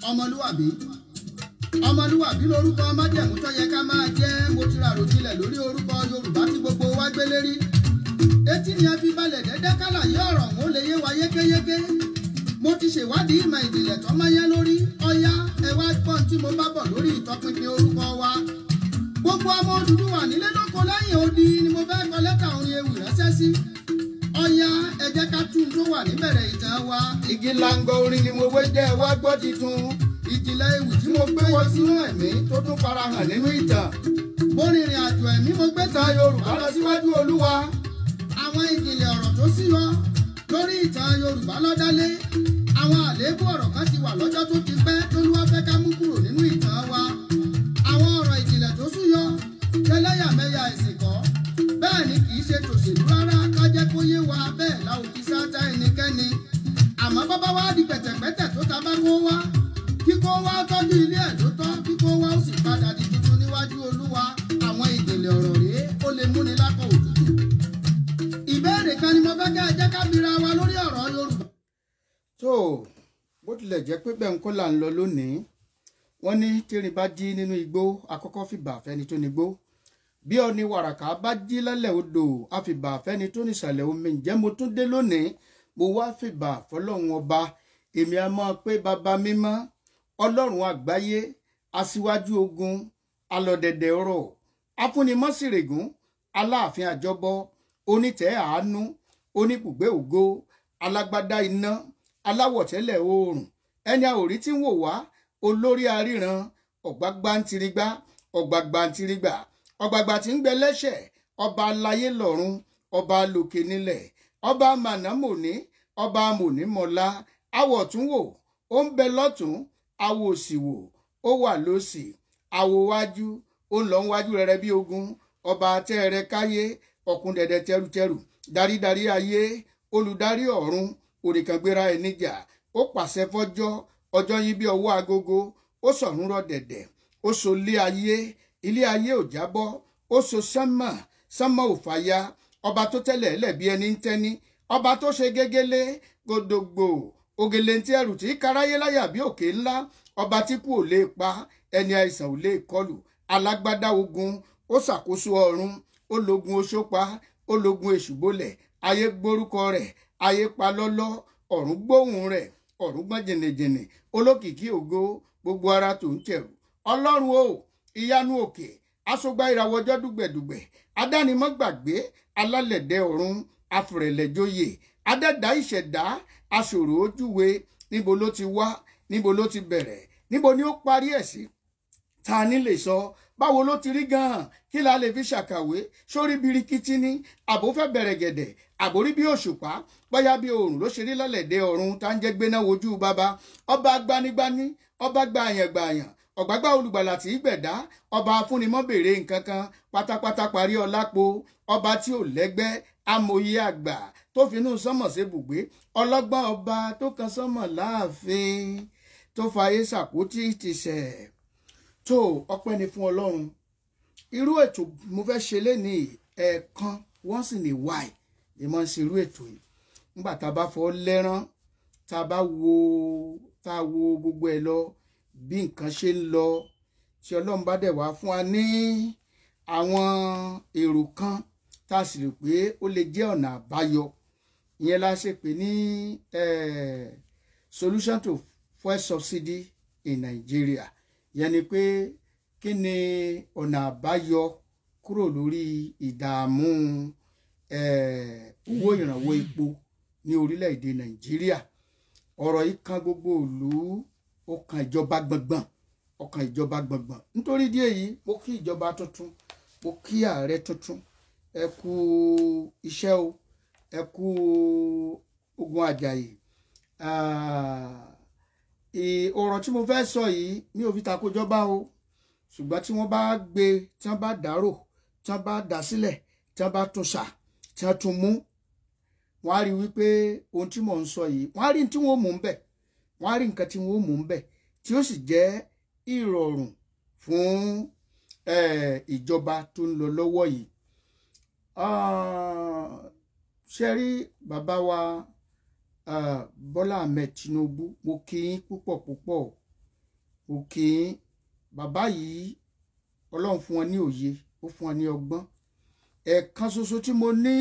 Ọmọlúwàbí, ọmọlúwàbí lórúkọ májẹ̀mú tó yẹ ká máa jẹ́. Mo ti ra àròjinlẹ̀ lórí orúkọ Yorùbá tí gbogbo wa gbé lérí. Etí ni a fi balẹ̀ dẹ́dẹ́ kálàyé ọ̀rọ̀ òun ó lè yé wa yékéyéké. Mo ti ṣèwádìí ìmọ̀ ìjìnlẹ̀ tó mọ́yán lórí. Ọ̀yá, ẹ wá gbọ́n tí mo bá bọ̀ lórí ìtọpinpin orúkọ wa. Gbogbo ọmọ Odùduwà nílé lóko lẹ́yìn odi ni mo fẹ́ kọ lẹ́tà orin ewì ránṣẹ́ sí. Ọ̀yá, ẹ jẹ́ ká tún tó wà níbẹ̀rẹ̀ ìtàn wa. Igi lango orin ni mo wé jẹ́, wá gbọ́ titun. Ìjìnlẹ̀ ewì tí mo gbé wọ sínú ẹ̀mí tó tún farahàn nínú ìtàn. Mo rìnrìn àjò ẹ̀mí, mo gbé tan Yorùbá lọ síwájú Olúwa. Àwọn ìjìnlẹ̀ ọ̀rọ̀ tó sí lọ lórí ìtàn Yorùbá lọ́dálé. Àwọn àléébù ọ̀rọ̀ kan ti wà lọ́jọ́ tó ti pẹ́ tólúwa fẹ́ ká mú kúrò nínú ìtàn wa. Àwọn ọ̀rọ̀ ìjìnlẹ̀ tó súyọ tẹlẹ́yàmẹ̀yà ẹ̀sìn kọ́, bẹ́ẹ̀ ni kì í ṣe tòṣèlú rárá. Ká jẹ́ kó yé wa bẹ́ẹ̀ la ò fi sáátá ẹnikẹ́ni. Àmọ́ bábá wa di pẹ̀tẹ̀pẹ̀tẹ̀ tó ta bá kó wá, kíkó wá tọ́jú ilé ẹ̀ ló tọ́, kíkó wá ó sì padà di tuntun níwájú Olúwa. Àwọn ìjìnlẹ̀ ọ̀rọ̀ rèé, ó lè múni lákọ̀ òtútù. Ìbéèrè kan ni mo fẹ́ kẹ́ ẹ jẹ́ ká bira wa lórí ọ̀rọ̀ Yorùbá. Tó bó tilẹ̀ jẹ́ pé bẹ́ẹ̀ ń kọ́ là ń lọ lónìí, wọ́n ní tírin bá jí nínú igbó, àkọ́kọ́ fìbà fẹ́ni tó nígbó. Bí ọni wàràkà bá jí lálẹ́ odò, àfìbà fẹ́ni tó nísàlẹ̀ omi. Ǹjẹ́ mo tún dé lónìí, mo wá fìbà fọlọ́run ọba. Èmi a máa pé baba mímọ́, ọlọ́run àgbáyé, aṣíwájú ogun, alọ̀dẹ̀dẹ̀ ọ̀rọ̀, afúnimọ́sìrègún, aláàfin àjọbọ, onítẹ̀ àánú, oníbùgbé ògo, alágbádá iná, aláwọ̀tẹ́lẹ̀ oòrùn, ẹni a ò rí tí ń wò wá, olórí aríran, ọ̀gbágbá ń tirigbá, ọ̀gbàgbà ń tirigbà, ọ̀gbàgbà tí ń gbẹ lẹ́ṣẹ̀, ọba aláyé lọ́run, ọba lókè nílẹ̀, ọba mànámọ̀ní, ọba mọ̀nímọ̀lá, awọ̀ tún wò, ó ń bẹ lọ́tún, awò òsì wò, ó wà lósì, awò wájú, ó ń lọ wájú rẹrẹ bí ogun, ọba tẹ́rẹ káyé, ọ̀kun dẹ̀dẹ̀ tẹrutẹru, darídarí ayé, olùdarí ọ̀run, òrìkàngbéra ẹ̀ níjà, ó pàṣẹ fọ́jọ́, ọjọ́ yín bí ọwọ́ agogo, ó sọ̀run rọ̀ dẹ̀dẹ̀, ó so lé ayé, ilé ayé ò jábọ́, ó so sánmà, sánmà ò fàya, ọba tó tẹ́lẹ̀ ẹlẹ̀ bí ẹni ń tẹ́ni, ọba tó ṣe gégélé, gòdògbò, ògèlè tí ẹrù tí karáyé láyà bí òkè ńlá, ọba tí kú ò lè pa, ẹni àìsàn ò lè kọlù, alágbádá ogun, ó ṣàkóso ọ̀run, ó lógun oṣó pa, ó lógun èṣù bolẹ̀, ayé gbórúkọ rẹ̀, ayé pa lọ́lọ́, ọ̀run gbóhùn rẹ̀, ọ̀run gbọ́n jìnnìjìnnì, olókìkí ògo, gbogbo ara tó ń tẹ̀rù. Ọlọ́run o, ìyanu òkè, aṣọgbà ìràwọ̀ ọjọ́ dùgbẹ̀dùgbẹ̀, adánimọ̀gbàgbé, alálẹ̀dẹ̀ ọ̀run, afẹ̀rẹ̀lẹ̀jọyè, adẹ́dá ìṣẹ̀dá, aṣòro ojúwe, níbo ló ti wá, níbo ló ti bẹ̀rẹ̀, níbo ni ó parí ẹ̀ sí? Ta ni lè sọ? Báwo ló ti rí gan-an? Kí la lè fi ṣàkàwé? Sórí birikiti ni, àbò fẹ́ bẹ̀rẹ̀ gẹ̀dẹ̀, àbórí bí òṣùpá, bóyá bí oòrùn ló ṣe rí lálẹ́dẹ̀ ọ̀run tá ń jẹ́ gbéná wojú bàbá. Ọba gbanigbani, ọba gbàyàn gbàyàn, ọ̀gbágbá olùgbàlà tí í gbẹ̀dá, ọba afúnimọ́ béèrè nǹkan kan, pátápátá parí ọlápo, ọba tí ò lẹ́gbẹ́, amòye àgbà tó finú sánmọ̀ ṣe bùgbé, ọlọ́gbọ́n ọba tó kan sánmọ̀ láàfin, tó fayé ṣàkótí tìṣẹ̀. Tó ọpẹ́ ni fún Ọlọ́run. Irú ètò mo fẹ́ ṣe lénìí, ẹ̀ẹ̀kan once in a while ni mo ń ṣe irú ètò yìí. Nígbà tá a bá fọ́ lẹ́rán, tá a bá wo, tá a wo gbogbo ẹ̀ lọ, bí nǹkan ṣe ń lọ, tí Ọlọ́run bá dẹ̀ wá fún wa ní àwọn èrò kan tá a sì rò pé ó lè jẹ́ ọ̀nà àbáyọ. Ìyẹn la ṣe pè ní solution to fuel subsidy in Nigeria. Ìyẹn ni pé kí ni ọ̀nà àbáyọ kúrò lórí ìdààmú owó ìrànwọ́ epo ní orílẹ̀-èdè Nàìjíríà. Ọ̀rọ̀ yìí kan gbogbo ìlú, ó kan ìjọba gbọ̀ngbọ̀n, ó kan ìjọba gbọ̀ngbọ̀n. Nítorí díẹ̀ yìí, mo kí ìjọba tuntun, mo kí ààrẹ tuntun, ẹ kú iṣẹ́ o, ẹ kú ogun àjàyè. Ọ̀rọ̀ tí mo fẹ́ sọ yìí mi ò fi takojọba o, ṣùgbọ́n tí wọ́n bá gbé, tí wọ́n bá dàrò, tí wọ́n bá dà sílẹ̀, tí wọ́n bá tún ṣà, tí wọ́n tún mú, wọ́n á rí wípé ohun tí mò ń sọ yìí, wọ́n á rí tí wọ́n mú ń bẹ̀, wọ́n á rí nǹkan tí wọ́n mú ń bẹ̀, tí ó sì jẹ́ ìrọ̀rùn fún ìjọba tó ń lọ lọ́wọ́ yìí. Ṣe rí bàbá wa Bọ́lá Ahmed Tinubu, mo kí yín púpọ̀ púpọ̀. Mo kí yín. Bàbá yìí, Ọlọ́run fún wọn ní òye, ó fún wọn ní ọgbọ́n. Ẹ̀ẹ̀kan ṣoṣo tí mo ní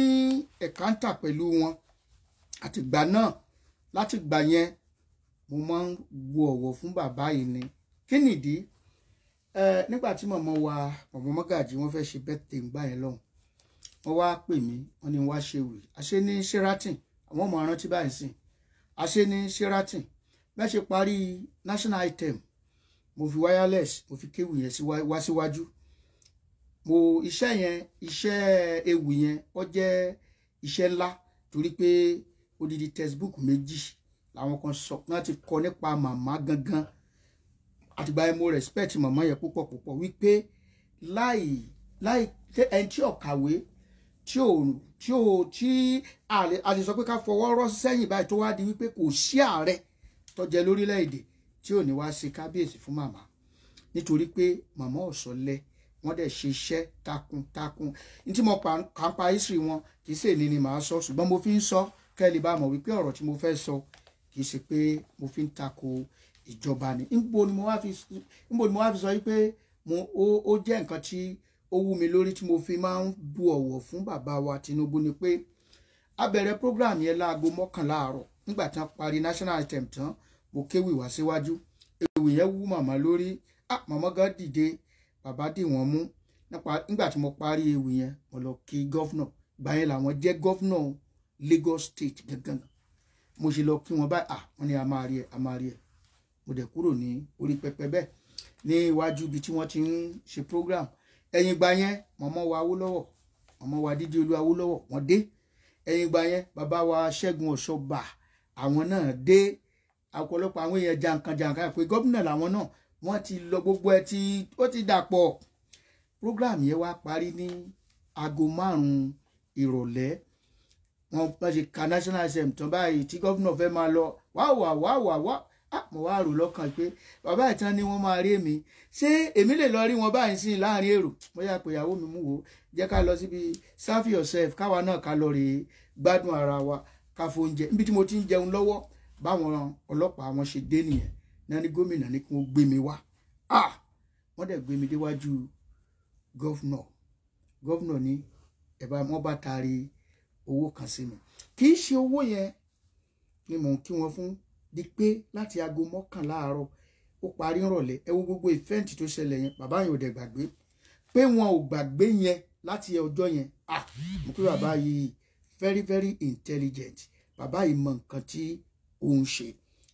ẹ̀kántà pẹ̀lú wọn, àtìgbà náà, láti gbà yẹn, mo máa ń bu ọ̀wọ̀ fún bàbá yìí ni. Kí nìdí? Nígbà tí mọ̀mọ́ wa, mọ̀mọ́ Mọ́gàjí, wọ́n fẹ́ ṣe birthday ńgbà yẹn lọ́hùn, wọ́n wá pè mí, wọ́n ní wá ṣe wì àṣẹ ní Sheraton. Àwọn ọmọ rántí báyìí sìn, àṣẹ ní Sheraton. Bẹ́ẹ̀ ṣe parí national item, mo fi wireless, mo fi kéwì yẹn wá síwájú. Mo iṣẹ́ yẹn, iṣẹ́ ewì yẹn, ó jẹ́ iṣẹ́ ńlá torí pé odidi textbook méjì làwọn kan sọ wọ́n ti kọ nípa màmá gangan. Àtìgbà yẹn, mo respect màmá yẹn púpọ̀ púpọ̀, wípé láì láì ẹni tí ò kàwé, tí ò tí a lè sọ pé ká fọwọ́ rọ́ sẹ́yìn báyìí, tó wá di wípé kò sí ààrẹ tó jẹ lórílẹ̀‐èdè tí ò ní wá ṣe kábíyèsí fún màmá, nítorí pé màmá ọ̀sọ́lẹ̀, wọ́n dẹ̀ ṣe iṣẹ́ takuntakun. Ní tí mo kà ń pa history wọn, kì í ṣe èní ni màá sọ, ṣùgbọ́n mo fi ń sọ kẹ́ ẹ lè bá mọ̀ wípé ọ̀rọ̀ tí mo fẹ́ sọ, kì í ṣe pé mo fi ń tako ìjọba ni. Níbo ni mo wá fi sọ wípé mo ó jẹ́ nǹkan tí ó wú mi lórí tí mo fi máa ń bu ọ̀wọ̀ fún bàbá wa Tinubu ni pé a bẹ̀rẹ̀ program yẹn láago 11 àárọ̀. Nígbà tí wọ́n parí national anthem tán, mo kéwì wá síwájú. Ewì yẹn wú màmá lórí. Ah, màmá gan dìde, bàbá dì wọ́n mú. Nígbà tí mo parí ewì yẹn, mo lọ kí governor. Gbà yẹn làwọn jẹ́ governor Lagos State gangan. Mo ṣe lọ kí wọn báyìí, ah, wọ́n ní a máa rí ẹ, a máa rí ẹ. Mo dẹ̀ kúrò ní orí pẹpẹ bẹ́ẹ̀ ní iwájú ibi tí wọ́n ti ń ṣe program. Ẹ̀yìn ìgbà yẹn, mọ̀mọ́ wa Awólọ́wọ̀, mọ̀mọ́ wa Dídí Olú Awólọ́wọ̀, wọ́n dé. Ẹ̀yìn ìgbà yẹn, bàbá wa Ṣẹ́gun Ọ̀ṣọ́bà, àwọn náà dé. Ọ̀pọ̀lọpọ̀ àwọn èèyàn jàǹkànjàǹkàn pé gómìnà làwọn náà, wọ́n ti lọ. Gbogbo ẹ tí ó ti dàpọ̀. Program yẹn wá parí ní aago 5 ìrọ̀lẹ́. Wọ́n bá ṣe ka national anthem tán báyìí tí gómìnà fẹ́ máa lọ, wá wà wá wà wá. Ah, mo wá rò lọ́kàn pé bàbá ìtàn ni wọ́n máa rí èmi, ṣé èmi lè lọ rí wọn báyìí sí láàrin èrò? Mo yà pé ìyàwó mi, mú wò ó, jẹ́ ká lọ síbi serve yourself, káwa náà ká lọ rèé gbádùn ara wa, ká fóúnjẹ. Níbi tí mo ti ń jẹun lọ́wọ́, báwọn ọlọ́pàá wọn ṣe dé nìyẹn náà ní gómìnà ní kí wọ́n gbé mi wá. Ah, wọ́n dẹ̀ gbé mi déwájú governor. Governor ní ẹ̀bá wọn bá taari owó kan sí mi. Kì í ṣe owó yẹn ni mò ń kí wọn fún, di pé láti aago 11 àárọ̀, ó parí ìrọ̀lẹ́. Ẹ wo gbogbo event tó ṣẹlẹ̀ yẹn, bàbá yẹn ò dẹ̀ gbàgbé pé wọn ò gbàgbé yẹn láti ọjọ́ yẹn. Ah, mo pé bàbá yìí very very intelligent. Bàbá yìí mọ nǹkan tí ó ń ṣe.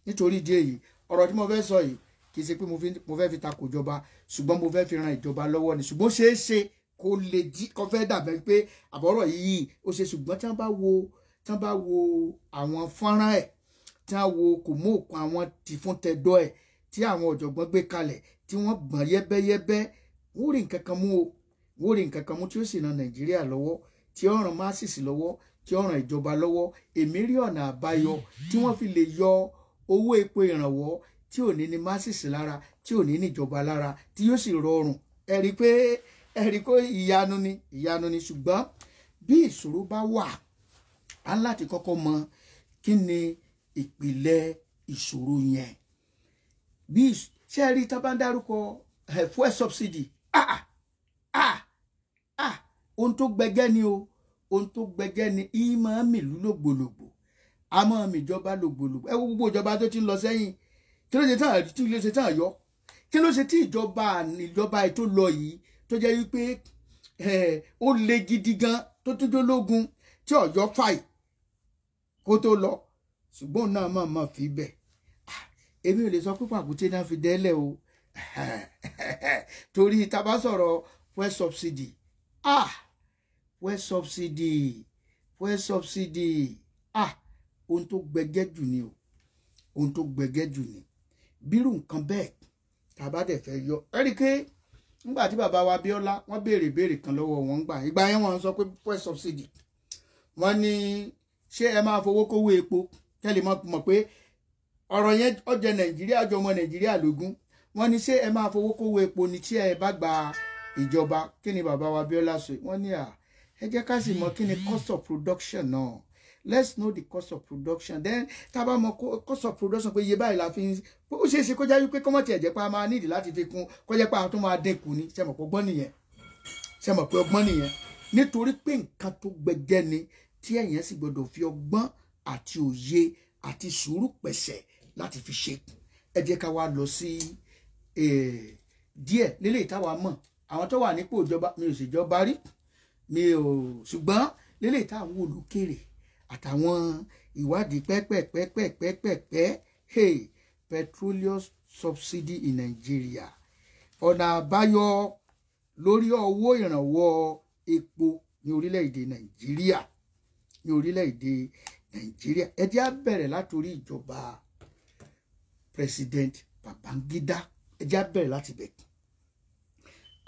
Nítorí ìdí èyí, ọ̀rọ̀ tí mo fẹ́ sọ yìí, kì í ṣe pé mo fẹ́ fi takò ìjọba, ṣùgbọ́n mo fẹ́ fi ran ìjọba lọ́wọ́ ni. Ṣùgbọ́n ṣeé ṣe kó lè jí kó fẹ́ dàbẹ̀ pé àbọ̀rọ̀ yìí ó ṣe, ṣùgbọ́n tí wọ́n bá wo àwọn fọ́nrán ẹ̀, tí wọ́n wo kò mú òkun àwọn tìfún tẹ̀dọ̀ ẹ̀ tí àwọn ọ̀jọ̀gbọ́n gbé kalẹ̀, tí wọ́n gbọ̀n yẹ́bẹ́yẹ́bẹ́, wọ́n rí nǹkan kan mú o. Wọ́n rí nǹkan kan mú tí ó sì ran Nàìjíríà lọ́wọ́, tí ó ràn masses lọ́wọ́, tí ó ràn ìjọba lọ́wọ́. Èmi rí ọ̀nà àbáyọ tí wọ́n fi lè yọ owó epo ìrànwọ́ tí ò ní ní masses lára, tí ò ní ní ìjọba lára, tí yóò sì rọrùn. Ẹ rí pé ìyanu ni, ìyanu ni. Ṣùgbọ́n bí ìṣòro bá wà, á láti kọ́kọ́ mọ kí ni ìpìlẹ̀ ìṣòro yẹn. Bí ṣé ẹ rí, tá bá ń dárúkọ fuel subsidy, ah ah ah, ohun tó gbẹgẹ́ ni o. Ohun tó gbẹgẹ́ ni. Ìmọ̀ mìlú lògbòlògbò, a máa mìjọba lògbòlògbò. Ẹ wo gbogbo ìjọba tó ti ń lọ sẹ́yìn, kí ló ṣe tán? Kí ló ṣe tán yọ? Kí ló ṣe tí ìjọba ètò lọ yìí, tó jẹ́ wípé ó le gidi gan, tó tún jólógun, tí ọ̀yọ́ fàì kó tó lọ? Ṣùgbọ́n náà máa máa fi bẹ̀. Èmi ò lè sọ pé pàkúté náà fi dẹ́lẹ̀ o, torí tá bá sọ̀rọ̀ fuel subsidy, ah, fuel subsidy, fuel subsidy, ah, ohun tó gbẹgẹ́ jù ni o. Ohun tó gbẹgẹ́ jù ni. Bírú nǹkan bẹ́ẹ̀ tá a bá dẹ̀ fẹ́ yọ, ẹ rí i pé nígbà tí bàbá wa Abíọ́lá, wọ́n béèrè ìbéèrè kan lọ́wọ́ wọn gbà ìgbà yẹn, wọ́n sọ pé fuel subsidy, wọ́n ní ṣé ẹ máa fowó kówó epo? Kẹ́lẹ́ mọ̀ pé ọ̀rọ̀ yẹn ó jẹ Nàìjíríà, jọ ọmọ Nàìjíríà lógún. Wọ́n ní ṣé ẹ máa fowó kówó epo ni tí ẹ bá gba ìjọba? Kí ni bàbá wa Abíọ́lá sọ? Wọ́n ní à, ẹ jẹ́ ká sì mọ̀ kí ni cost of production náà. Let's know the cost of production. Then tá a bá mọ cost of production, pé iye báyìí la fi ń, ó ṣeé ṣe kó jẹ́ wípé kọ́mọ̀tì ẹ̀jẹ̀ pa máa nídìí láti fi kún, kó jẹ́ pé àwọn tó máa dínkù ni. Ṣe mọ̀ pé ọgbọ́n nìyẹn? Ṣe mọ̀ pé ọgbọ́n nìyẹn? Nítorí pé nǹkan tó gbẹgẹ́ ni, tí ẹ̀yẹn sì gbọdọ̀ fi ọgbọ́n àti òye àti sùúrù pẹ̀sẹ̀ láti fi ṣe. Ẹ jẹ́ ká wá lọ sí díẹ̀ lélẹ́yìí táwa mọ̀, àwọn tó wà nípò ìjọba. Mi ò ṣèjọba rí, mi ò, ṣùgbọ́n lélẹ́yìí táwọn olùkèrè àtàwọn ìwádìí pẹ́pẹ́pẹ́pẹ́pẹ́pẹ́. Hey, petroleum subsidy in Nigeria, ọ̀nà àbáyọ lórí owó ìrànwọ́ epo ní orílẹ̀-èdè Nàìjíríà, ní orílẹ̀-èdè Nàìjíríà. Ẹ jẹ́ á bẹ̀rẹ̀ látòrí ìjọba President Babangida. Ẹ jẹ́ á bẹ̀rẹ̀ láti bẹ̀.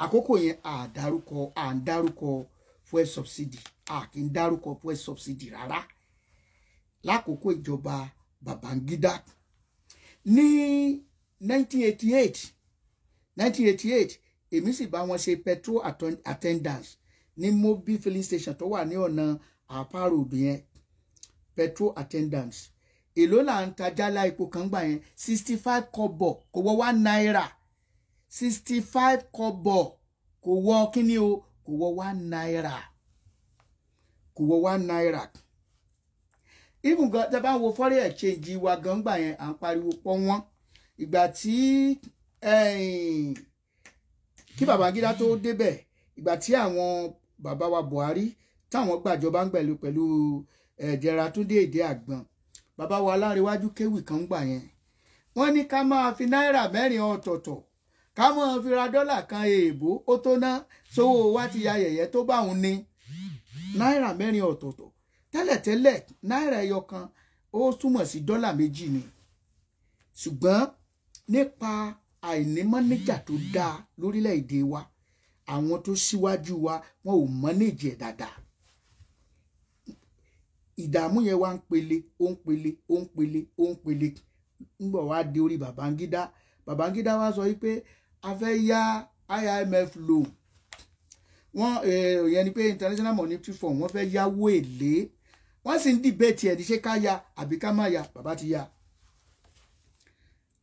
Àkókò yẹn, à dárúkọ, à ń dárúkọ fuel subsidy, à kì í dárúkọ fuel subsidy rárá lákòókò ìjọba Babangida ní 1988. 1988, èmi sì bá wọn ṣe petrol attendance ní Mobil filling station tó wà ní ọ̀nà Apá Road yẹn. Petrol attendance, èló là ń ta jálá epo kan gbà yẹn? 65 kọ́bọ̀, kò wọ ₦1. 65 kọ́bọ̀, kò wọ kíní o, kò wọ ₦1, kò wọ ₦1. Even gan, tẹ́ bá ń wo foreign exchange wa gan gbà yẹn, à ń pariwo pọ́ wọ́n. Ìgbà tí kí Babangida tó débẹ̀, ìgbà tí àwọn bàbá wa Buhari táwọn gbàjọba ń pẹ̀lú pẹ̀lú General Túndé Èdè Àgbọ̀n, bàbá wa Ọlánrewájú kéwì kan gbà yẹn. Wọ́n ní ká máa fi náírà mẹ́rin ọ̀tọ̀ọ̀tọ̀, ká máa fi ra dọ́là kan èèbó, ó tó ná sówó wa ti ya yẹ̀yẹ́ tó bá òun ní náírà mẹ́rin ọ̀tọ̀ọ̀tọ̀. Tẹ́lẹ̀tẹ́lẹ̀, náírà ẹyọ kan ó túmọ̀ sí dọ́là 2 ni. Ṣùgbọ́n nípa àìní mọ́níjà tó dáa lórílẹ̀‐èdè wa, àwọn tó síwájú wa, wọn ò mọ́nèjì ẹ̀ dáadáa. Ìdààmú yẹn wá ń pele, ó ń pele, ó ń pele, ó ń pele. Ńgbọ̀ wá di orí Babangida. Babangida wá sọ wípé a fẹ́ yá IMF loan. Wọ́n yẹn ni pé International Monetary Fund, wọ́n fẹ́ yáwó èlé. Wọ́n sì ń debate ẹ̀ ní ṣé ká ya àbí ká má ya. Bàbá ti ya.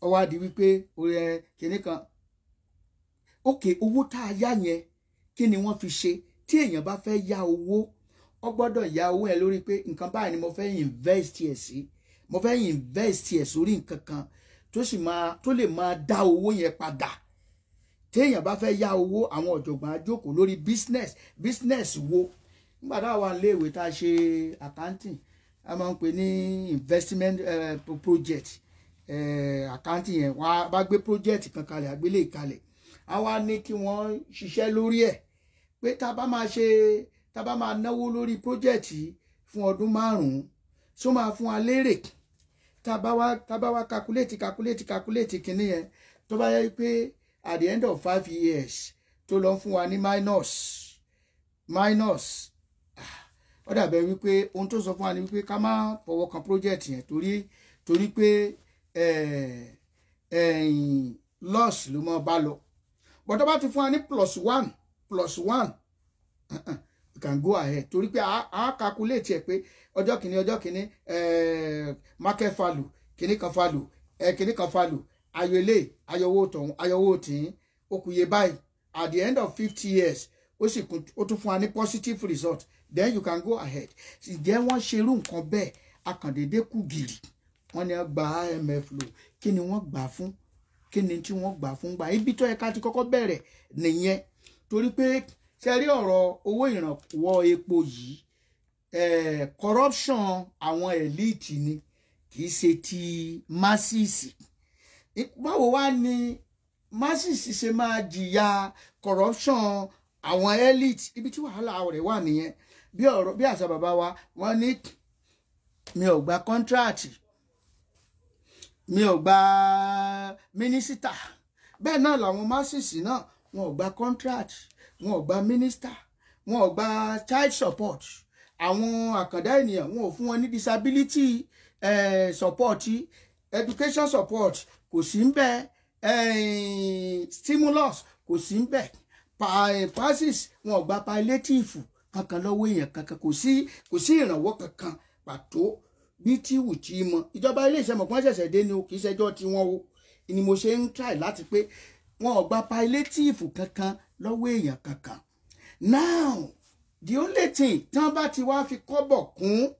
Ó wá di wípé orí ẹ kìnní kan ókè, owó tá a yá yẹn, kí ni wọ́n fi ṣe? Tí èèyàn bá fẹ́ yá owó, ó gbọ́dọ̀ yá owó ẹ lórí pé nǹkan báyìí ni mo fẹ́ invest ẹ̀ sí, mo fẹ́ invest ẹ̀ sórí nǹkan kan tó sì máa tó lè máa dá owó yẹn padà. Téèyàn bá fẹ́ yá owó, àwọn ọ̀jọ̀gbọ́n á jókòó lórí business. Business wo? Nígbà tá a wà léèwé tá a ṣe accounting, a máa ń pè ní investment project. Accounting yẹn, wọ́n á bá gbé project kan kalẹ̀, àgbélé kalẹ̀, a wá ní kí wọ́n ṣiṣẹ́ lórí ẹ̀ pé tá a bá máa ṣe, tá a bá máa náwó lórí project yìí fún ọdún 5, ṣó máa fún wa lérè? Tá a bá wá calculate, calculate, calculate kinní yẹn, tó bá yẹ pé at the end of 5 years tó lọ fún wa ní minus, minus, ó dàbẹ̀ wípé ohun tó sọ fún wa ni wípé ká má fọwọ́ kan project yẹn, torí pé loss ló mọ́ bá lọ. But tó bá ti fún wa ní plus one, plus one, we can go ahead, torí pé a calculate ẹ̀ pé ọjọ́ kìíní, ọjọ́ kìíní, market value kìíní kan, value kìíní kan, value ayọ̀ ilé, ayọ̀ owó tọ̀hún, ayọ̀ owó tìǹ, ó kù iye báyìí. At the end of 50 years, ó sì kún, ó tún fún wa ní positive result, then you can go ahead. Ǹjẹ́ wọ́n ṣerú nǹkan bẹ́ẹ̀? Akàndédé kù gìrì, wọ́n ní wọ́n gba IMF loan. Kí ni wọ́n gbà fún? Kí ni tí wọ́n gbà fún gbà? Ibi tó yẹ ká ti kọ́kọ́ bẹ̀rẹ̀ nìyẹn, torí pé ṣe rí ọ̀rọ̀ owó ìrànwọ́ epo yìí, corruption àwọn elite ni, kì í ṣe ti masses. Báwo wá ni masses ṣe máa jìyà corruption àwọn elite? Ibi tí wàhálà rẹ̀ wà nìyẹn. Bí ọ̀rọ̀ bí àṣà bàbá wa, wọ́n ní mi ò gba contract, mi ò gba mínísítà. Bẹ́ẹ̀ náà làwọn masses náà, wọn ò gba contract, wọn ò gba mínísítà, wọn ò gba child support. Àwọn àkàndá ènìyàn, wọn ò fún wọn ní disability support, education support kò sí ń bẹ, stimulus kò sí ń bẹ, passes, wọn ò gba palliative kankan lọ́wọ́ èèyàn kankan. Kò sí ìrànwọ́ kankan. pàtó bí tí wù tí mọ. Ìjọba ilé iṣẹ́ mọ̀kàn ṣẹ̀ṣẹ̀ dé ni o, kì í ṣẹjọ́ tí wọ́n o. Ni mo ṣe ń try láti pé wọn ò gba palliative kankan lọ́wọ́ èèyàn kankan. Now the only thing tí wọ́n bá ti wá fi kọ́bọ̀ kún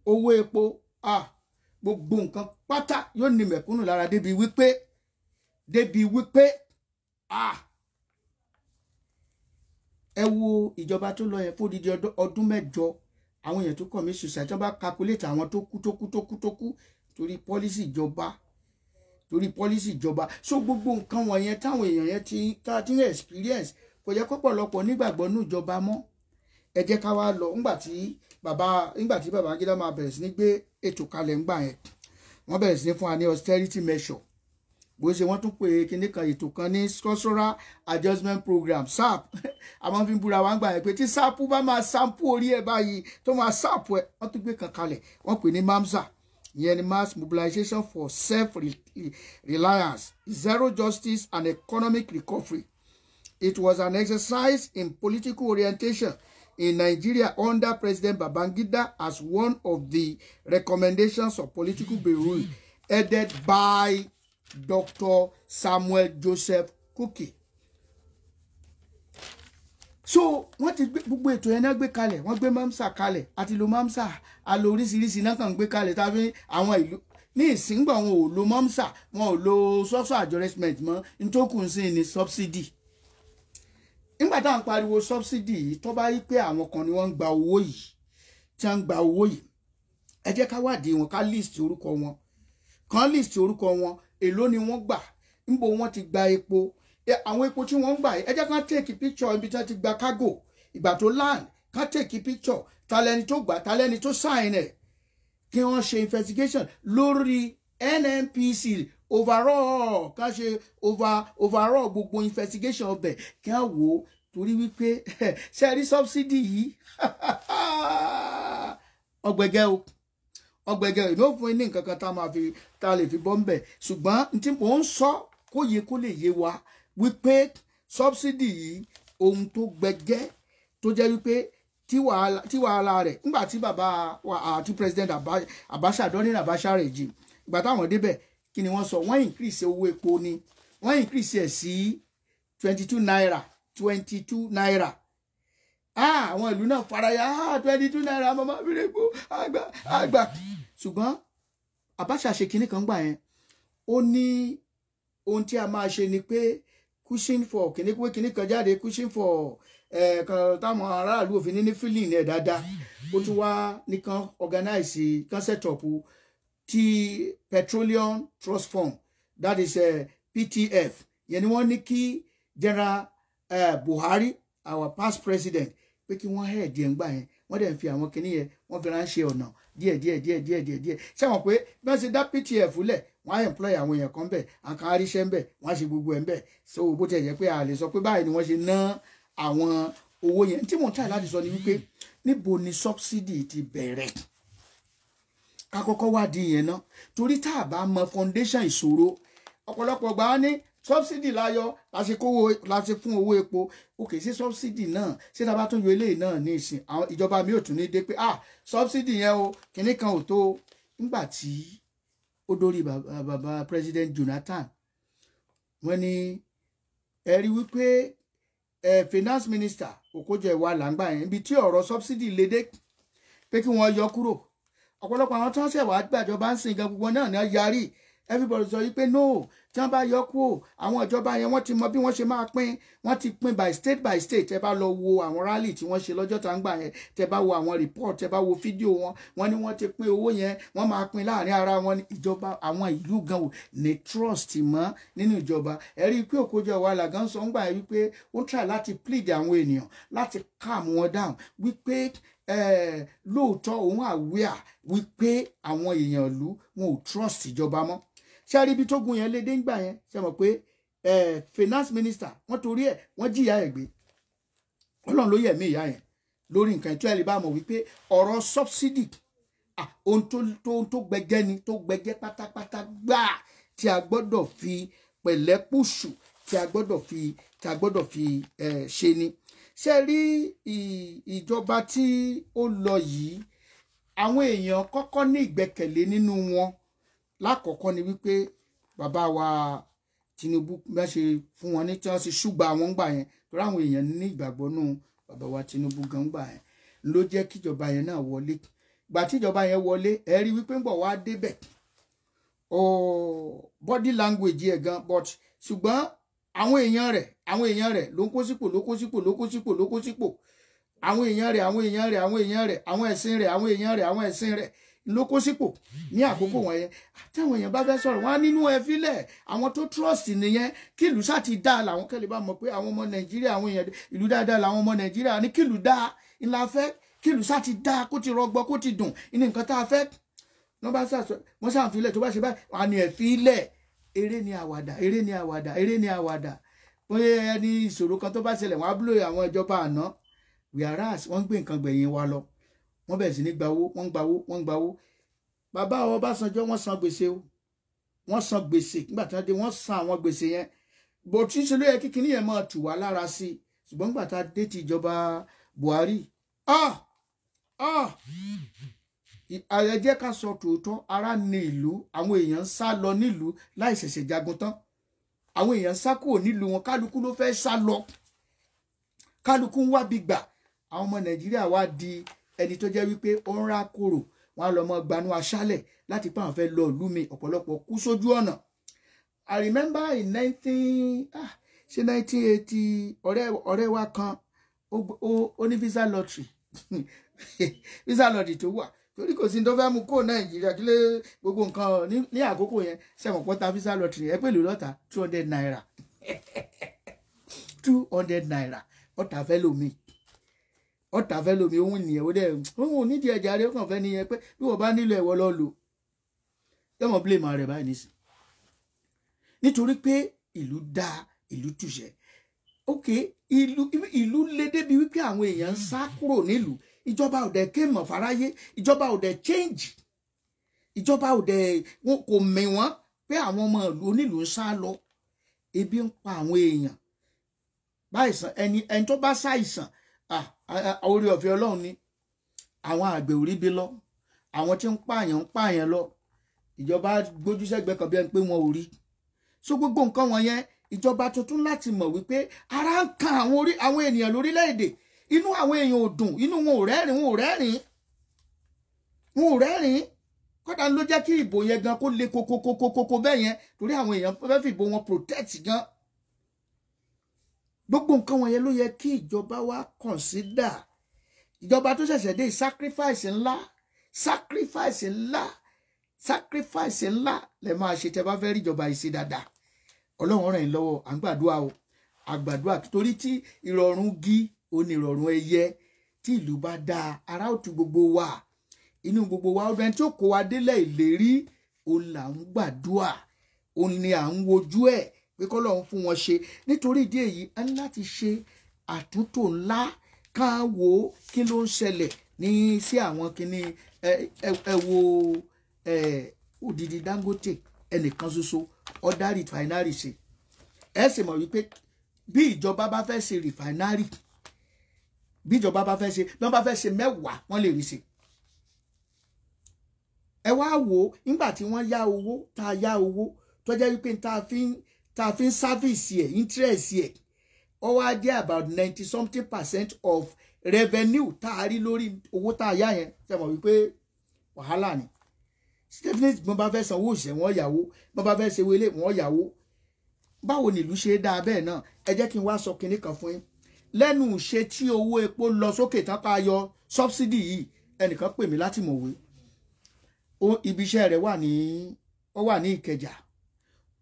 owó epo, gbogbo nǹkan pátá yóò ní mẹ̀kúnnù lára débi wípé ẹ wo ìjọba tó lọ yẹn fódìdí ọdún mẹ́jọ, àwọn èèyàn tó commit suicide, tí wọ́n bá calculate àwọn tó kú tó kú tó kú tó kú torí policy ìjọba, torí policy ìjọba. So gbogbo nǹkan wọ̀nyẹn táwọn èèyàn yẹn ti ń experience kò yẹ kọ́pọ̀lọpọ̀ nígbàgbọ́ nínú ìjọba mọ́. Ẹ jẹ́ ká wá lọ ńgbà tí Babangida máa bẹ̀rẹ̀ sí ní gbé ètò kalẹ̀ ńgbà yẹn, wọ́n bẹ̀rẹ̀ sí ní fún wa ní austerity measure. Bó ṣe wọ́n tún pè kinní kan ètò kan ní structural adjustment program, SAP. Àwọn fi ń búra wá ń gbà yẹn pé tí SAP bá máa sampo orí ẹ̀ báyìí tó máa SAP ẹ̀, wọ́n tún gbé kan kalẹ̀, wọ́n pè ní MAMSA, ìyẹn ni mass mobilization for self-reliance, zero justice and economic recovery. It was an exercise in political orientation in Nigeria under President Babangida as one of the recommendations of political bureau headed by Dr. Samuel Joseph Kuki. So wọ́n ti gbé gbogbo ètò yẹn náà gbé kalẹ̀, wọ́n gbé MAMSA kalẹ̀, àti lo MAMSA, àlò oríṣiríṣi náà kàn gbé kalẹ̀ tàbí àwọn ìlú ní ìsìngbà wọn ò lo MAMSA, wọn ò lo structural adjustment mọ́, nítòkùn sí ni subsidy. Nígbà tá à ń pariwo subsidy yìí, tó bá yí pé àwọn kan ni wọ́n ń gba owó yìí, tí wọ́n ń gba owó yìí, ẹ jẹ́ ká wádìí wọn, ká list orúkọ wọn, kàn list orúkọ wọn, èló ni wọ́n gbà, níbo wọ́n ti gba epo, àwọn epo tí wọ́n ń gbà yìí, ẹ jẹ́ ká take picture ibi tí wọ́n ti gba cargo, ìgbà tó land, ká take picture, ta lẹni tó gbà, ta lẹni tó sign ẹ̀, kí wọ́n ṣe investigation lórí NNPC overall, ká ṣe overall gbogbo investigation ọbẹ̀ kí wọ́n wò ó, torí wípé ṣe rí subsidy yìí ọgbẹ̀gẹ́ o, ọgbẹ̀gẹ́ èmi ò fún yín ní nǹkan kan tá a máa fi tá a lè fi bọ́ ń bẹ̀, ṣùgbọ́n tí mò ń sọ kó yẹ kó lè yé wa wípé subsidy yìí ohun tó gbẹgẹ́ tó jẹ́ wípé tí wàhálà rẹ̀ nígbà tí bàbá wa àti President Abacha during Abacha regime, ìgbà táwọn débẹ̀ kí ni wọ́n sọ, wọ́n increase owó epo ni, wọ́n increase ẹ̀ sí 22 naira, 22 naira. Àwọn ìlú náà faraya, 22 naira mama bèrè epo àgbà àgbà. Ṣùgbọ́n Abacha ṣe kinní kan gbà yẹn, ó ní ohun tí a máa ṣe ni pé cushion for kinní pé kinní kan jáde, cushion for kan táwọn aráàlú òfin ní feeling ẹ̀ dáadáa. Ó tún wá nìkan organize kan set up ti Petroleum Trust Fund, that is PTF, yẹn ni wọ́n ní kí General Buhari, our past president, pé kí wọ́n head díẹ̀ ńgbà yẹn, wọ́n dẹ̀ ń fi àwọn kinní yẹn wọ́n fi ránṣẹ́ ọ̀nà díẹ̀ díẹ̀ díẹ̀ díẹ̀ díẹ̀ díẹ̀. Ṣé wọ́n pé bí wọ́n ṣe dá PTF lẹ̀, wọ́n á employ àwọn èèyàn kan bẹ̀, àkàn àríṣẹ́ ń bẹ̀, wọ́n á ṣe gbogbo ẹ̀ ń bẹ̀. So bó tiẹ̀ jẹ́ pé a lè sọ pé báyìí ni wọ́n ṣe ná àwọn owó yẹn. Tí mò ń try láti sọ ni wípé níbo ni subsidy ti bẹ̀rẹ̀, ká kọ́kọ́ wádìí yẹn ná, torí tá a bá mọ foundation ìṣòro, ọ̀pọ̀lọpọ̀ gbà á ní subsidy láyọ̀ láti fún owó epo. Òkè sí subsidy náà, ṣé tá a bá tún yọ eléyìí náà ní ìsìn, àwọn ìjọba mi ò tún ní dé pé subsidy yẹn o kinní kan ò tó. Nígbà tí ó dórí bàbá President Jonathan, wọ́n ní ẹ rí wípé finance minister Okojo-Iweala ń gbà yẹn, ibi tí ọ̀rọ̀ subsidy lè dé pé kí wọ́n yọ kúrò. Ọ̀pọ̀lọpọ̀ àwọn tó ń ṣẹ̀wá gbàjọba ń sìn gan gbogbo náà ní yarí, everybody sọ wípé no, tí wọ́n bá yọ kúrò àwọn ìjọba yẹn wọ́n ti mọ bí wọ́n ṣe máa pín, wọ́n ti pín by state by state. Tẹ́ bá lọ wo àwọn rally tí wọ́n ṣe lọ́jọ́ tá ń gbà yẹn, tẹ́ bá wo àwọn report, tẹ́ bá wo fídíò wọn, wọ́n ní wọ́n ti pín owó yẹn, wọ́n máa pín láàrin ara wọn. Ìjọba àwọn ìlú gan ò ní trust mọ́ nínú ìjọba. Ẹ rí i pé Okojo-Iweala gan sọ ń gbà yẹn wípé ó ń try láti plead àwọn ènìyàn láti calm wọn down wípé lóòótọ́ òun aware wípé àwọn èèyàn ìlú wọn ò trust ìjọba mọ́. Ṣé rí ibi tó gun yẹn lédè ńgbà yẹn, ṣe mọ̀ pé finance minister wọ́n torí ẹ̀ wọ́n jìyà ẹ̀ gbé, Ọlọ́run ló yẹ̀mí ìyá yẹn lórí nǹkan ètò ẹ̀ lè bá mọ̀ wípé ọ̀rọ̀ subsidy ohun tó gbẹgẹ́ ni, tó gbẹgẹ́ pátápátá gbáà tí a gbọ́dọ̀ fi pẹ̀lẹ́pùṣù, tí a gbọ́dọ̀ fi ṣe ni. Ṣé rí ìjọba tí ó lọ yìí, Àwọn èèyàn kọ́kọ́ ní ìgbẹ́kẹ̀lé nínú wọn. Lákọ̀ọ́kọ́ ni wípé bàbá wa Tinubu bá ṣe fún wọn ní tí wọ́n ṣe ṣùgbà àwọn gbà yẹn, torí àwọn èèyàn ní ìgbàgbọ́ nù bàbá wa Tinubu gan gbà yẹn, ló jẹ́ kíjọba yẹn náà wọlé. Gbà tíjọba yẹn wọlé, ẹ rí wípé ń bọ̀ wá débẹ̀, body language yẹ gan, but ṣùgbọ́n àwọn èèyàn rẹ̀, àwọn èèyàn rẹ̀ ló ń kó sípò, ló kó sípò, ló kó sípò, ló kó sípò. Àwọn èèyàn rẹ̀, àwọn èèyàn rẹ̀, àwọn èèyàn rẹ̀, àwọn ẹ̀sìn rẹ̀, àwọn èèyàn rẹ̀, àwọn ẹ̀sìn rẹ̀ ló kó sípò ní àkókò wọ̀nyẹn. Táwọn èèyàn bá fẹ́ sọ̀rọ̀, wọn á nínú ẹ fílẹ̀, àwọn tó trust nìyẹn. Kí ìlú sá ti dáa làwọn kẹ́lẹ́ bá mọ̀ pé àwọn ọmọ Nàìjíríà, àwọn èèyàn ìlú dáadáa làwọn ọmọ Nàìjíríà ní. Kí ìlú dáa ńlá fẹ́, kí ìlú sá ti dáa, kó ti rọgbọ, kó ti dùn ní nǹkan tá a fẹ́. Wọ́n bá wọ́n ṣàǹfilẹ̀ tó bá ṣe báyìí, wọ́n á ní ẹ̀ fílẹ̀. Eré ni àwàdà, eré ni àwàdà, eré ni àwàdà. Bóyá ẹni ìṣòro kan tó bá ṣẹlẹ̀, wọ́n á blame àwọn ìjọba àná, whereas wọ́n ń gbé nǹkan gbẹ̀yìn wa lọ. Wọ́n bẹ̀rẹ̀ sí ní gba owó, wọ́n ń gba owó, wọ́n ń gba owó. Bàbá Ọbásanjọ́, wọ́n san gbèsè o, wọ́n san gbèsè. Nígbà tí wọ́n dé, wọ́n san àwọn gbèsè yẹn bó tí ń ṣe ló yẹ kí kinní yẹn máa tù wá lára sí i. Ṣùgbọ́n nígbà tá a dé ti ìjọba Buhari, ah ah, ẹ jẹ́ ká sọ tòótọ́, ara ní ìlú. Àwọn èèyàn ń sá lọ nílùú láì ṣẹ̀ṣẹ̀ jagun tán. Àwọn èèyàn ń sá kúrò nílùú wọn, kálukú ló fẹ́ sá lọ, kálukú ń wábi gbà. Àwọn ọmọ Nàìjíríà wá di ẹni tó jẹ́ wípé ó ń rákòrò, wọn á lọ mọ gbanú aṣálẹ̀ láti pa àwọn fẹ́ lọ ìlú mi. Ọ̀pọ̀lọpọ̀ kú sójú ọ̀nà. I remember in nineteen, ah, ṣe 1980, ọ̀rẹ́ wa kan ó ní visa lottery, visa lottery tó wà, torí kò sí ní tó fẹ́ mú kó Nàìjíríà kí lé gbogbo nǹkan ní àkókò yẹn. Sẹ́wọ̀n pọ́ta visa lottery ẹ pẹ̀lú lọ́ta ₦200, ₦200 ọ̀tà fẹ́ lómi, ọ̀tà fẹ́ lómi. Òun nìyẹn, ó dẹ̀ òun ò nídìí ẹja rẹ̀, ó kàn fẹ́ nìyẹn pé bí wọ́n bá nílò ẹ̀wọ̀ lọ lò yọmọ blame rẹ̀ báyìí nísìn, nítorí pé ìlú dáa, ìlú tùṣẹ́. Ok, ìlú lé débi wípé àwọn èèyàn ń sá kúrò nílùú. Ìjọba ò dẹ̀ ké mọ̀ fáráyé, ìjọba ò dẹ̀ change, ìjọba ò dẹ̀, wọn kò mì wọ́n pé àwọn ọmọ ìlú onílùú ń sá lọ, ebi ń pa àwọn èèyàn báyìí. Ẹni tó bá ṣàìsàn, orí ọ̀fẹ́ Ọlọ́run ni. Àwọn àgbẹ̀ ò rí bí lọ, àwọn tí ń pààyàn ń pààyàn lọ. Ìjọba gbójú sẹ́gbẹ̀ẹ́ kan bí ẹni pé wọn ò rí. So gbogbo nǹkan wọn yẹn, ìjọba tuntun láti mọ̀ wípé ara ń kan àwọn ènìyàn lórílẹ̀‐èdè. Inú àwọn èèyàn ò dùn, inú wọn ò rẹ́rìn, wọn ò rẹ́rìn, wọn ò rẹ́rìn. Kódà ló jẹ́ kí ìbò yẹn gan kó le kokokokoko bẹ́ẹ̀ yẹn, torí àwọn èèyàn fẹ́ fìbò wọn protect gan. Gbogbo nǹkan wọn yẹn ló yẹ kí ìjọba wa consider. Ìjọba tó ṣẹ̀ṣẹ̀ dé, sacrifice ńlá, sacrifice ńlá, sacrifice ńlá lẹ máa ṣe tẹ́ bá fẹ́ rí ìjọba yìí sí dáadáa. Ọlọ́run ràn yín lọ́wọ́. À ń gbàdúrà o, àgbàdúrà, torí tí ìrọ̀rùn gí òní ìrọ̀rùn ẹyẹ. Tí ìlú bá dáa, ara ó tu gbogbo wa, inú gbogbo wa ọdún. Ẹni tí ó kó wa délẹ̀ ìlérí, òun là ń gbàdúrà, òun ni à ń wojú ẹ̀ pé kọ́lọ́run fún wọn ṣe. Nítorí ìdí èyí, a ní láti ṣe àtúntò ńlá, ká wo kí ló ń ṣẹlẹ̀ ní sí àwọn kinní. Ẹ wo odidi Dangote, ẹnìkan ṣoṣo ọ̀dà refinery ṣe. Ẹ sì mọ̀ wípé bí ìjọba bá fẹ́ ṣe refinery, bí ìjọba bá fẹ́ ṣe, bí wọ́n bá fẹ́ ṣe 10, wọ́n lè rí ṣe. Ẹ wá wò ó, nígbà tí wọ́n yá owó, tá a yá owó tó jẹ́ wípé tá a fi ń service ẹ̀, interest ẹ̀, ó wá jẹ́ about 90 something percent of revenue tá a rí lórí owó tá a yá yẹn. Ṣe mọ̀ wípé wàhálà ni? Definitely, bí wọ́n bá fẹ́ sanwó òṣìṣẹ́, wọ́n yàwó. Bí wọ́n bá fẹ́ ṣe wọlé, wọ́n yàwó. Báwo ni ìlú ṣe dáa bẹ́ẹ̀ náà? Ẹ jẹ́ kí n wá sọ kinní kan fún yín. Lẹ́nu ṣe tí owó epo lọ sókè tán ká yọ subsidy yìí, ẹnìkan pè mí láti Mọ̀wé. Ibi iṣẹ́ rẹ̀ wà ní, ó wà ní Ìkẹjà.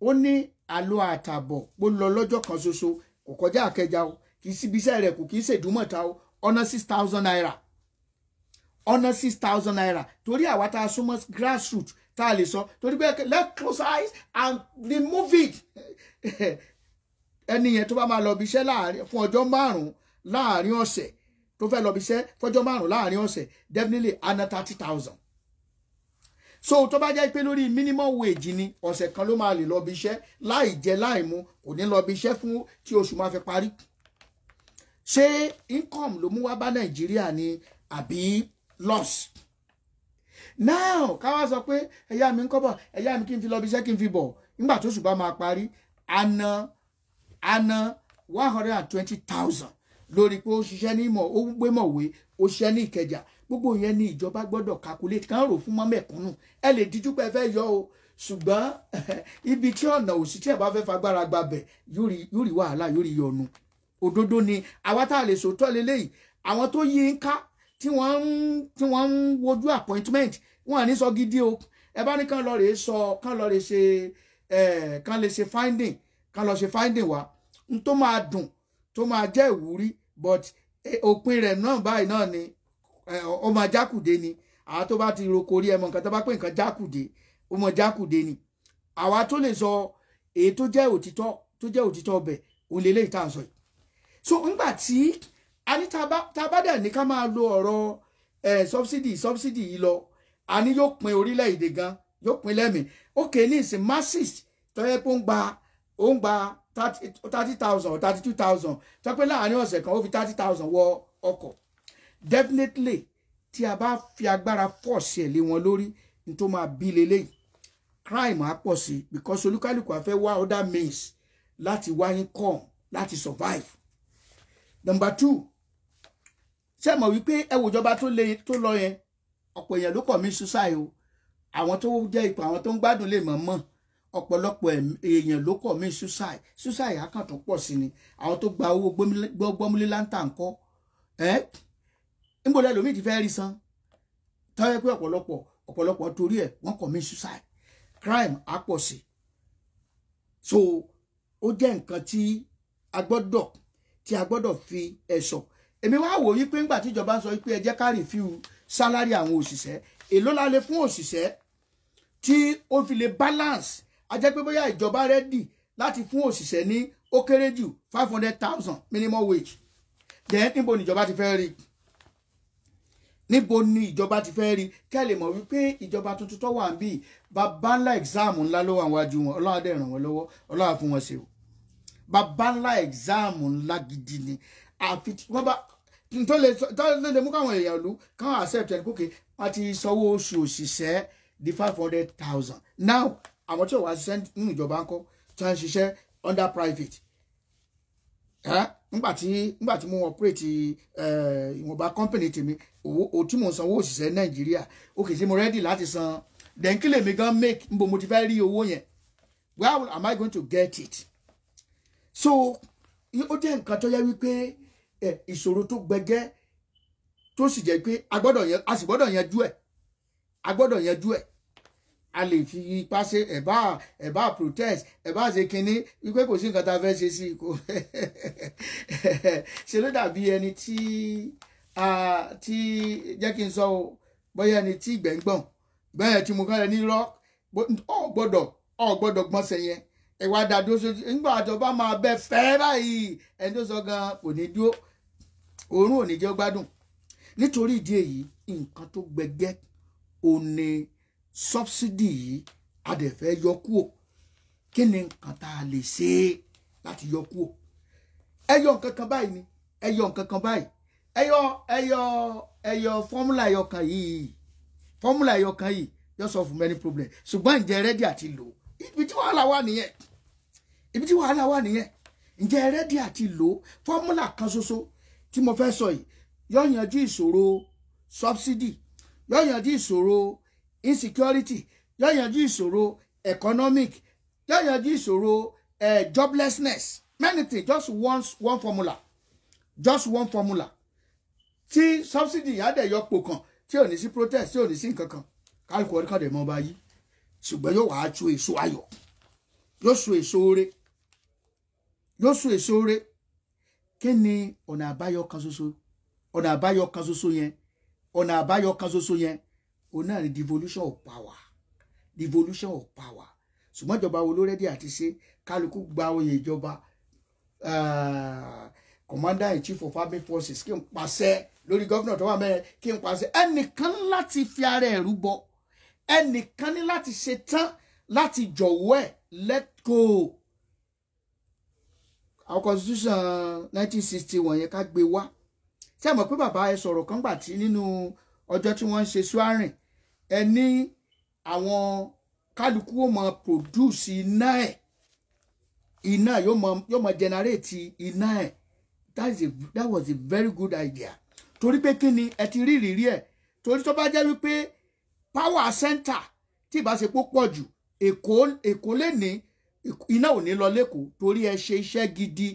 Ó ní àlọ́ àtàbọ̀ ó lọ lọ́jọ́ kan ṣoṣo, kò kọjá Ìkẹjà o, kì í síbi iṣẹ́ rẹ̀, kò kì í ṣèdúmọ̀ta o, ọ̀nà ₦6,000, ọ̀nà ₦6,000. Torí àwa tá a súnmọ́ grassroot tá a lè sọ, torí pé let's close eyes and remove it. Ẹni yẹn tó bá máa lọ bí iṣẹ́ láàrin fún ọjọ́ 5 láàrin ọ̀sẹ̀, tó fẹ́ lọ bí iṣẹ́ fọjọ́ 5 láàrin ọ̀sẹ̀, definitely ana 30,000. So tó bá jẹ́ pé lórí minimum wage ni, ọ̀sẹ̀ kan ló máa lè lọ bí iṣẹ́ láì jẹ láì mu, kò ní lọ bí iṣẹ́ fún tí oṣù máa fi parí. Ṣé income ló mú wá bá Nàìjíríà ni àbí loss? Now káwá sọ pé ẹ̀yà mi ń kọ́bọ̀, ẹ̀yà mi kí n fi lọ bí iṣẹ́ kí n fi bọ̀, nígbà tó ṣùgbọ́n máa parí, àná 120,000 lórí pé ó ṣiṣẹ́ ní ìmọ̀, ó gbé mọ̀wé, ó ṣiṣẹ́ ní Ìkẹjà. Gbogbo yẹn ni ìjọba gbọ́dọ̀ calculate kán rò fún mọ́mẹ̀kúnnù. Ẹ lè díjú pé ẹ fẹ́ yọ o, ṣùgbọ́n ibi tí ọ̀nà òsì tí ẹ bá fẹ́ fagbára gbabẹ̀ yóò rí wàhálà, yóò rí yọnu. Òdodo ni àwa tá a lè sòótọ́ leléyìí. Àwọn tó yí ń ká tí wọ́n ń wojú appointment wọ́n à ní sọ gidi o. Ẹ bá ní kán lọ rèé sọ, kán lọ rèé ṣe kán lè ṣe finding, kán lọ ṣe finding wa n tó máa dùn, tó máa jẹ́ ìwúrí, but òpin rẹ̀ náà báyìí náà ni ó máa jákùdé ni. Àwọn tó bá ti roko orí ẹmọ nǹkan tó bá pè nǹkan jákùdé, ó mọ jákùdé ni. Àwa tó lè sọ èyí tó jẹ́ òtítọ́, tó jẹ́ òtítọ́ ọbẹ̀ òun lè léyìí tá à ń sọ yìí. So ńgbà tí a ní tá a bá dẹ̀ ní ká máa lo ọ̀rọ̀ subsidy yìí lọ, a ní yóò pin orílẹ̀-èdè gan, yóò pin lẹ́mìí. Okay, ní ìsìn masses tó yẹ pé ó ń gba 30,000 or 32,000, tó pé láàárín ọ̀sẹ̀ kan ó fi 30,000 wọ ọkọ̀. Definitely tí a bá fi agbára force ẹ̀ lé wọn lórí, ní tó máa bí leléyìí, crime á pọ̀ sí, because olúkálùkù á fẹ́ wá other means láti wá income láti survive. Number two, ṣé mọ̀ wípé ẹ wò ìjọba tó lọ yẹn, ọ̀pọ̀ èèyàn ló commit suicide o. Àwọn tó jẹ́ ipò àwọn tó ń gbádùn lè mọ̀ mọ̀, ọ̀pọ̀lọpọ̀ èèyàn ló commit suicide. Suicide á kàn tó pọ̀ sí ni. Àwọn tó gba owó gbọ́múlé láńtà ńkọ́, ẹ́ níbo lẹ́lòmíì ti fẹ́ rí san, tọ́yẹ pé ọ̀pọ̀lọpọ̀ torí ẹ̀ wọ́n commit suicide. Crime á pọ̀ sí. So ó jẹ́ nǹkan tí a gbọ́dọ̀ fi ẹ̀sọ̀. Èmi wá wò wípé ńgbà tí ìjọba ń sọ wípé ẹ jẹ́ ká review salary àwọn òṣìṣẹ́, èló la lè fún òṣìṣẹ́ tí ó fi lè balance? A jẹ́ pé bóyá ìjọba ready láti fún òṣìṣẹ́ ní ó kéré jù 500,000 minimum wage. Then níbo ni ìjọba ti fẹ́ rí? Níbo ni ìjọba ti fẹ́ rí? Kẹ́ lè mọ̀ wípé ìjọba tuntun tó wà ń bí, bàbá ńlá exam ńlá ló wà wájú wọn. Ọlọ́run á dẹ̀ ràn wọ́n lọ́wọ́, Ọlọ́run á fún wọn ṣe o. Bàbá ńlá exam ńlá gidi ni. Àfi wọ́n bá tó lè mú káwọn èèyàn lù káwọn accept ẹni kókè wọ́n ti sanwó oṣù òṣìṣẹ́ di 500,000. Now àwọn tí ò wá ṣiṣẹ́ nínú ìjọba ńkọ́, tí wọ́n ń ṣiṣẹ́ under private. Nígbà tí mo operate ìwọ̀nba company tèmi, owó tí mo ń sanwó òṣìṣẹ́ Nàìjíríà, okay, ṣé mo ready láti san? Then kí lèmi gan make? Níbo mo ti fẹ́ rí owó yẹn? Where am I going to get it? So ó jẹ́ nǹkan tó yẹ wípé ìṣòro tó gbẹgẹ́, tó sì jẹ́ pé a sì gbọ́dọ̀ yanjú ẹ̀, a gbọ́dọ̀ yanjú ẹ̀. A lè fi ipá ṣe, ẹ̀ bá protest, ẹ̀ bá ṣe kinní wípé kò sí nǹkan tá a fẹ́ ṣe sí i, kò ṣe ló dàbí ẹni tí jẹ́ kí n sọ o, bóyá ẹni tí ìgbẹ́ ń gbọ̀n bẹ́ẹ̀ tí mo kàn lẹ́ ní rọ́, ọ gbọ́dọ̀ gbọ́nsẹ̀ yẹn, ẹ̀wà dàdó sójú nígbà tó bá máa bẹ fẹ́ báyìí, ẹni tó sọ gan kò ní dúró, òórùn ò ní jẹ́ gbádùn. Nítorí ìdí èyí, nǹkan tó gbẹgẹ́ ò ní subsidy yìí, a dẹ̀ fẹ́ yọ kúò. Kí ni nǹkan tá a lè ṣe láti yọ kúò? Ẹ yọ nǹkan kan báyìí ni, ẹ yọ nǹkan kan báyìí, ẹ yọ fọ́múlà ẹyọ kan yìí, fọ́múlà ẹyọ kan yìí yóò solve many problems. Ṣùgbọ́n ǹjẹ́ ready àti lò? Ibi tí wàhálà wà nìyẹn, ibi tí wàhálà wà nìyẹn. Ǹjẹ́ ready àti lò? Fọ́múlà kan ṣoṣo tí mo fẹ́ sọ yìí yóò yanjú ìṣòro subsidy, yóò yanjú ìṣòro insecurity, yóò yanjú ìṣòro economic, yóò yanjú ìṣòro joblessness, many things. Just one formula, just one formula tí subsidy yá dẹ̀ yọ pò kan, tí ò ní sí protest, tí ò ní sí nǹkan kan, kálukú ọdún kan dẹ̀ mọ́ bá yí. Ṣùgbọ́n yóò wá tú èso ayọ̀, yóò so èso oore, yóò so èso oore. Kí ni ọ̀nà àbáyọ kan ṣoṣo? Ọ̀nà àbáyọ kan ṣoṣo yẹn, ọ̀nà àbáyọ kan ṣoṣo yẹn, òun náà ni devolution of power, devolution of power. Ṣùgbọ́n ìjọba wo ló ready àti ṣe? Kálukú gba oyè ìjọba, commander in chief of army forces, kí n pàṣẹ lórí gọ́vnà tó wà mẹ́rin, kí n pàṣẹ. Ẹnìkan láti fi ara ẹ̀ rúbọ, ẹnìkan ní láti ṣe tán láti jọ̀wọ́ ẹ̀, let go. Àwọn constitution 1960 wọ̀nyẹn ká gbé wá. Ṣé ẹ mọ̀ pé bàbá ẹ sọ̀rọ̀ kan gbà tí nínú ọjọ́ tí wọ́n ń ṣe swearing Ẹ ní àwọn kálukú ó máa produce iná ẹ̀, iná yóò máa generate iná ẹ̀. That was a very good idea. Torí pé kí ni? Ẹ ti rí ìrírí ẹ̀. Torí tó bá jẹ́ wípé power center tí ìbá ṣe pọ̀ pọ̀ jù, Èkó lè ní iná ò ní lọ lẹ́kọ̀ọ́, torí ẹ ṣe iṣẹ́ gidi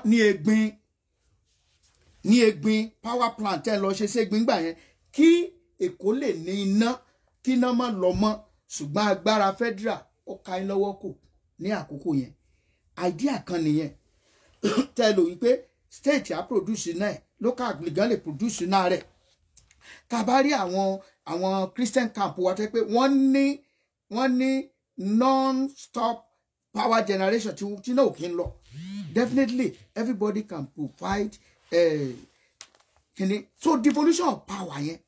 ní Egbin, ní Egbin power plant ẹ lọ ṣe ségbin gbà yẹn, kí Èkó lè ní iná, kí iná má lọ mọ́. Ṣùgbọ́n agbára federal ó ka yín lọ́wọ́ kò ní àkókò yẹn. Idea kan nìyẹn tẹ́ ẹ lò, wípé state á produce iná ẹ̀, local gan lè produce iná rẹ̀. Tá a bá rí àwọn Christian camp wa tẹ́ pé wọ́n ní non-stop power generation tí náà ò kí ń lọ, definitely everybody can provide kini. So devolution of power yẹn,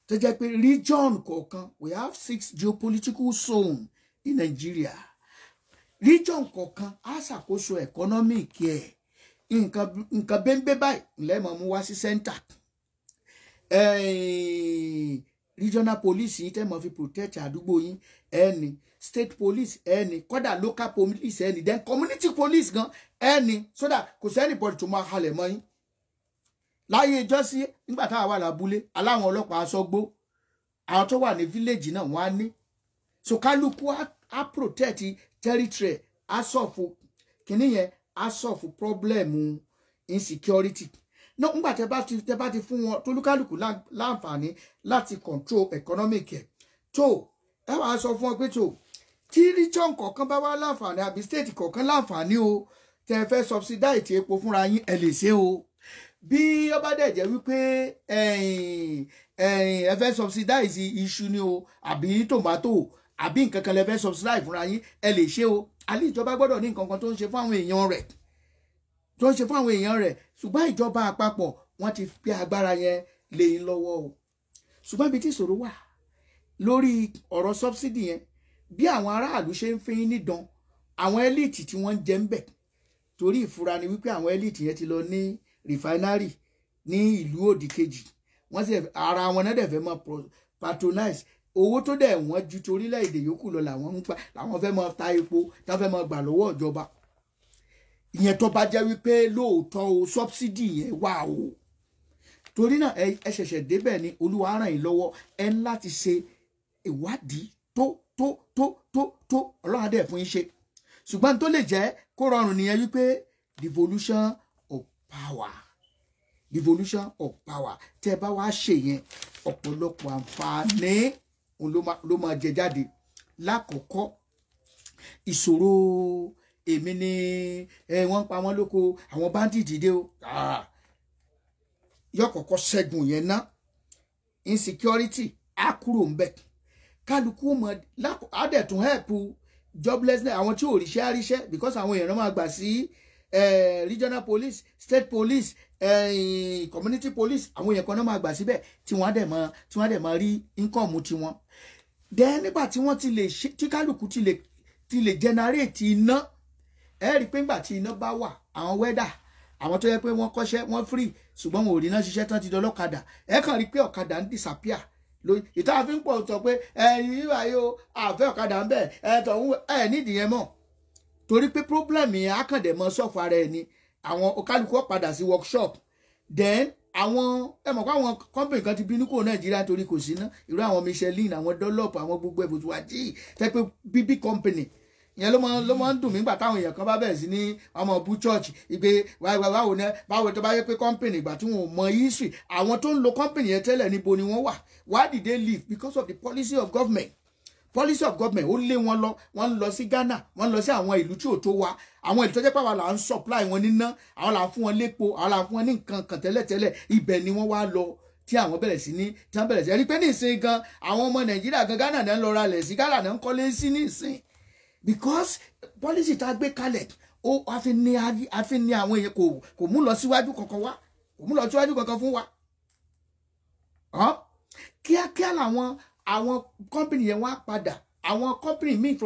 tó jẹ́ pé region kọ̀ọ̀kan, we have six geopolitical zone in Nigeria, region kọ̀ọ̀kan á ṣàkóso economic ẹ̀. Nǹkan bẹ́ńbẹ́ báyìí lẹ́mọ̀ mú wá sí center. Regional police yín tẹ́ mọ̀ fi protect àdúgbò yín, ẹni state police, ẹni kódà local police, ẹni then community police gan ẹni, so that kò sí anybody tó máa halẹ̀ mọ́ yín. Láyé ìjọ́sí, nígbà táwa wà lábúlé, aláwọn ọlọ́pàá aṣọ́gbó, àwọn tó wà ní village náà wọ́n á ní. So kálukú á protect territory, á solve kìíní yẹn, á solve problem insecurity náà. Ńgbà tẹ bá ti fún wọn tolúkálùkù láǹfààní láti control economic ẹ̀, tó ẹ wàá sọ fún ọ pé tó tí region kọ̀ọ̀kan bá wá láǹfààní àbí state kọ̀ọ̀kan láǹfààní o, tẹ fẹ́ subsidize ti epo fúnra yín, ẹ lè ṣe o. Bí ó bá dẹ̀ jẹ́ wípé ẹ̀yin ẹ̀yin ẹ fẹ́ subsidize iṣu ni o, àbí tomato, àbí nǹkan kan lẹ fẹ́ subsidize fúnra yín, ẹ lè ṣe o. Àlẹ́ ìjọba gbọ́dọ̀ ní nǹkan kan tó ń ṣe fún àwọn èèyàn rẹ̀, tó ń ṣe fún àwọn èèyàn rẹ̀. Ṣùgbọ́n ìjọba àpapọ̀, wọ́n ti fi agbára yẹn lé yín lọ́wọ́ o. Ṣùgbọ́n ibi tí ìṣòro wà lórí ọ̀rọ̀ subsidy yẹn, bí àwọn aráàlú ṣe ń fi yín nídàn, àwọn elite tí wọ́n ń jẹ ń bẹ̀, torí ìfura ni wípé àwọn elite yẹn ti lọ ní refinery ní ìlú òdì kejì, wọ́n sì ara wọn náà dẹ̀ fẹ́ mọ́ patronize owó tó dẹ̀ wọ́n ju torílẹ̀-èdè yòókù lọ làwọn ń gbà, làwọn fẹ́ mọ́ ta epo tí wọ́n fẹ́ mọ́ gbà lọ́wọ́ ìjọba ìyẹn, tó bá jẹ́ wípé lóòótọ́ o, subsidy yẹn wà o. Torí náà, ẹ ṣẹ̀ṣẹ̀ débẹ̀ ni, Olúwa ràn yín lọ́wọ́. Ẹ ń láti ṣe ìwádìí tó tó tó tó tó, Ọlọ́run á dẹ̀ fún yín ṣe. Ṣùgbọ́n tó lè jẹ́ kó rọrùn nìyẹn, wípé devolution of power, devolution of power. Tẹ́ ẹ bá wá ṣe yẹn, ọ̀pọ̀lọpọ̀ àǹfààní òun ló máa jẹ jáde. Lákọ̀ọ́kọ́, ìṣòro èmi ni ẹ wọ́n ń pa wọ́n lóko, àwọn bandit dé o. Ah, yóò kọ́kọ́ ṣẹ́gun yẹn ná. Insecurity á kúrò ń bẹ̀. Kálukú mọ̀ á dẹ̀ tún help joblessness, àwọn tí ò ríṣẹ́ á ríṣẹ́, because àwọn èèyàn máa gbà sí regional police, state police, community police. Àwọn èèyàn kan náà máa gbà síbẹ̀ tí wọ́n á dẹ̀ mọ rí income tiwọn. Then nígbà tí wọ́n ti lè ṣe, tí kálukú ti lè generate iná, ẹ rí i pé nígbà tí iná bá wà, àwọn welder, àwọn tó yẹ pé wọ́n kọ́ṣẹ́, wọ́n free, ṣùgbọ́n wọn ò rí iná ṣiṣẹ́ tán, ti dọlọ́kadà. Ẹ kàn rí i pé ọ̀kadà ń disappear lórí ìta fi ń pọ̀ sọ pé ẹ yíwá yìí o, àfẹ́ ọ̀kadà ń bẹ̀ ẹ tọ̀hún ẹ nídìí yẹn mọ̀, torí pé problem yẹn á kàn dẹ̀ mọ́ sọ̀fọ̀ ara ẹ̀ ni. Àwọn kálukú ó padà sí workshop. Then àwọn, ẹ mọ̀ pé àwọn company kan ti bínú kúrò Nàìjíríà torí kò sí ná, irú àwọn Michelin, àwọn Dunlop, àwọn gbogbo ẹ̀bùn tó wà jí tẹ́ pé bíbí company ìyẹn ló máa ń dùn mí gbà táwọn èèyàn kan bá bẹ̀rẹ̀ sí ní ọmọ bú church ìgbé báwo ni, báwo tó bá yẹ pé company, ìgbà tí wọn ò mọ history àwọn tó ń lo company yẹn tẹ́lẹ̀, níbo ni wọ́n wà? Why did they leave? Because of the policy of government. Policy of government ó lé wọn lọ. Wọ́n ń lọ sí Ghana, wọ́n ń lọ sí àwọn ìlú tí ò tó wa, àwọn ìlú tó jẹ́ pé àwa là ń supply wọn níná, àwọn là ń fún wọn lépo, àwọn là ń fún wọn ní nǹkan kan tẹ́lẹ̀tẹ́lẹ̀. Ibẹ̀ ni wọ́n wá lọ tí àwọn bẹ̀rẹ̀ sí ní tí wọ́n bẹ̀rẹ̀ sí ẹni pé ní ìsìn gan, àwọn ọmọ Nàìjíríà gan, Ghana náà ń lọ ralẹ̀ sí, Ghana náà ń kọ́lé sí ní ìsìn, because policy tá a gbé kalẹ̀ ó a fi ní àwọn èèyàn, kò mú lọ síwájú kankan wá, kò mú lọ síwájú kankan fún wa. Kíákíá làwọn àwọn company yẹn wá padà. Àwọn company míì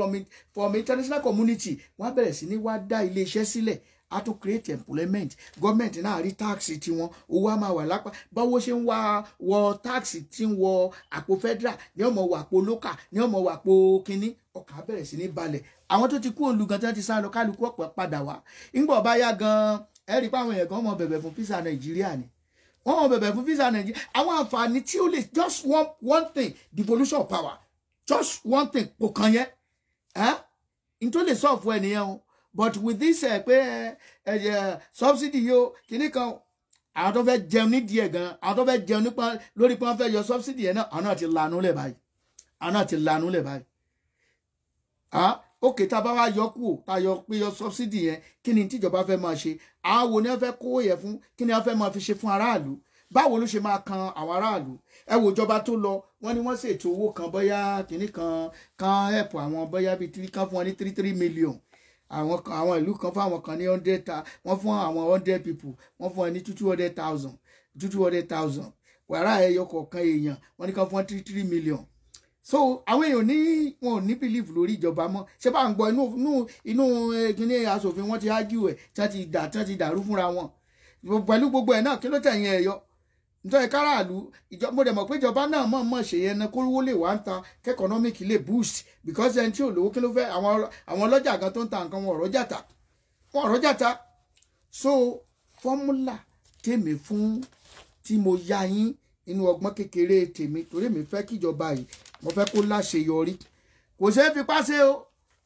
from international community, wọ́n á bẹ̀rẹ̀ sí ní wá dá iléeṣẹ́ sílẹ̀. Á tún create employment. Gọ́ọ̀mẹ̀ntì náà rí tax tiwọn, owó á máa wà lápá. Báwo ṣe ń wá wọ tax tí ń wọ àpò federal ní ọmọ wọ àpò local ní ọmọ wọ àpò kínní, ọkàn á bẹ̀rẹ̀ sí ní balẹ̀. Àwọn tó ti kú òǹlù gan tí wọ́n ti sá lọ, kálukú ọ̀pọ̀ padà wá. Ńgbọ̀ bá yá gan, ẹ rí i pé àwọn èèyàn kan mọ̀ bẹ̀bẹ̀ fún visa Nàìjíríà ni wọ́n mọ̀ bẹ̀bẹ̀ fún visa Nàìjíríà. Àwọn àǹfààní tí ó lè, just one thing, devolution of power, just one thing kò kàn yẹn ẹ́ n tó lè solve ẹ nìyẹn o. But with this ẹ pé ẹ ẹ subsidy yìí o, kìíní kan, àwọn tó fẹ́ jẹun nídìí ẹ̀ gan, àwọn tó fẹ́ jẹun nípa lórí pé wọ́n fẹ́ yọ subsidy yẹn náà, àwọn náà ti lanu lẹ̀ báyìí, àwọn náà ti lanu lẹ̀ báyìí. Ah, ok, tá a bá wá yọ kúrò, tá a yọ pé yọ subsidy yẹn, kí ni tíjọba fẹ́ máa ṣe? Àwọn wo ni wọ́n fẹ́ kó yẹ fún? Kí ni wọ́n fẹ́ máa fi ṣe fún aráàlú? Báwo ló ṣe máa kan àwọn aráàlú? Ẹ wo ìjọba tó lọ, wọ́n ní wọ́n ṣètò owó kan, bóyá kìíní kan kan help àwọn, bóyá bíi three kan fún wọn ní 3 3 million, àwọn kan, àwọn ìlú kan fún àwọn kan ní hundred ta, wọ́n fún àwọn 100 people, wọ́n fún wọn ní 200,000, 200,000 wàrà ẹyọ kọ̀ọ̀kan èèyàn, wọ́n ní kan fún wọn 3 3 million. So àwọn èèyàn ní wọn ò ní believe lórí ìjọba mọ́. Ṣé bá ń gbọ́ inú kíní aṣòfin, wọ́n ti argue ẹ̀, tí wọ́n ti dà, tí wọ́n ti dàrú fúnra wọn pẹ̀lú gbogbo ẹ̀ náà. Kí ló tẹ̀yìn ẹ̀ yọ nítorí káràlú ìjọ? Mo dẹ̀ mọ̀ pé ìjọba náà mọ̀ mọ̀ ṣe yẹn kówó lè wá ń ta, kí economic lè boost, because ẹni tí ò lówó, kí ló fẹ́? Àwọn ọlọ́jà gan tó ń ta nǹkan, wọn ọ̀rọ̀ jàtà, wọn ọ̀rọ̀ jàtà. So formula tèmi fún tí mo yá yín inú ọgbọ́n kékeré tèmi, torí mi fẹ́ kíjọba yìí, mo fẹ́ kó láṣeyọrí. Kò ṣeé fipá ṣe o,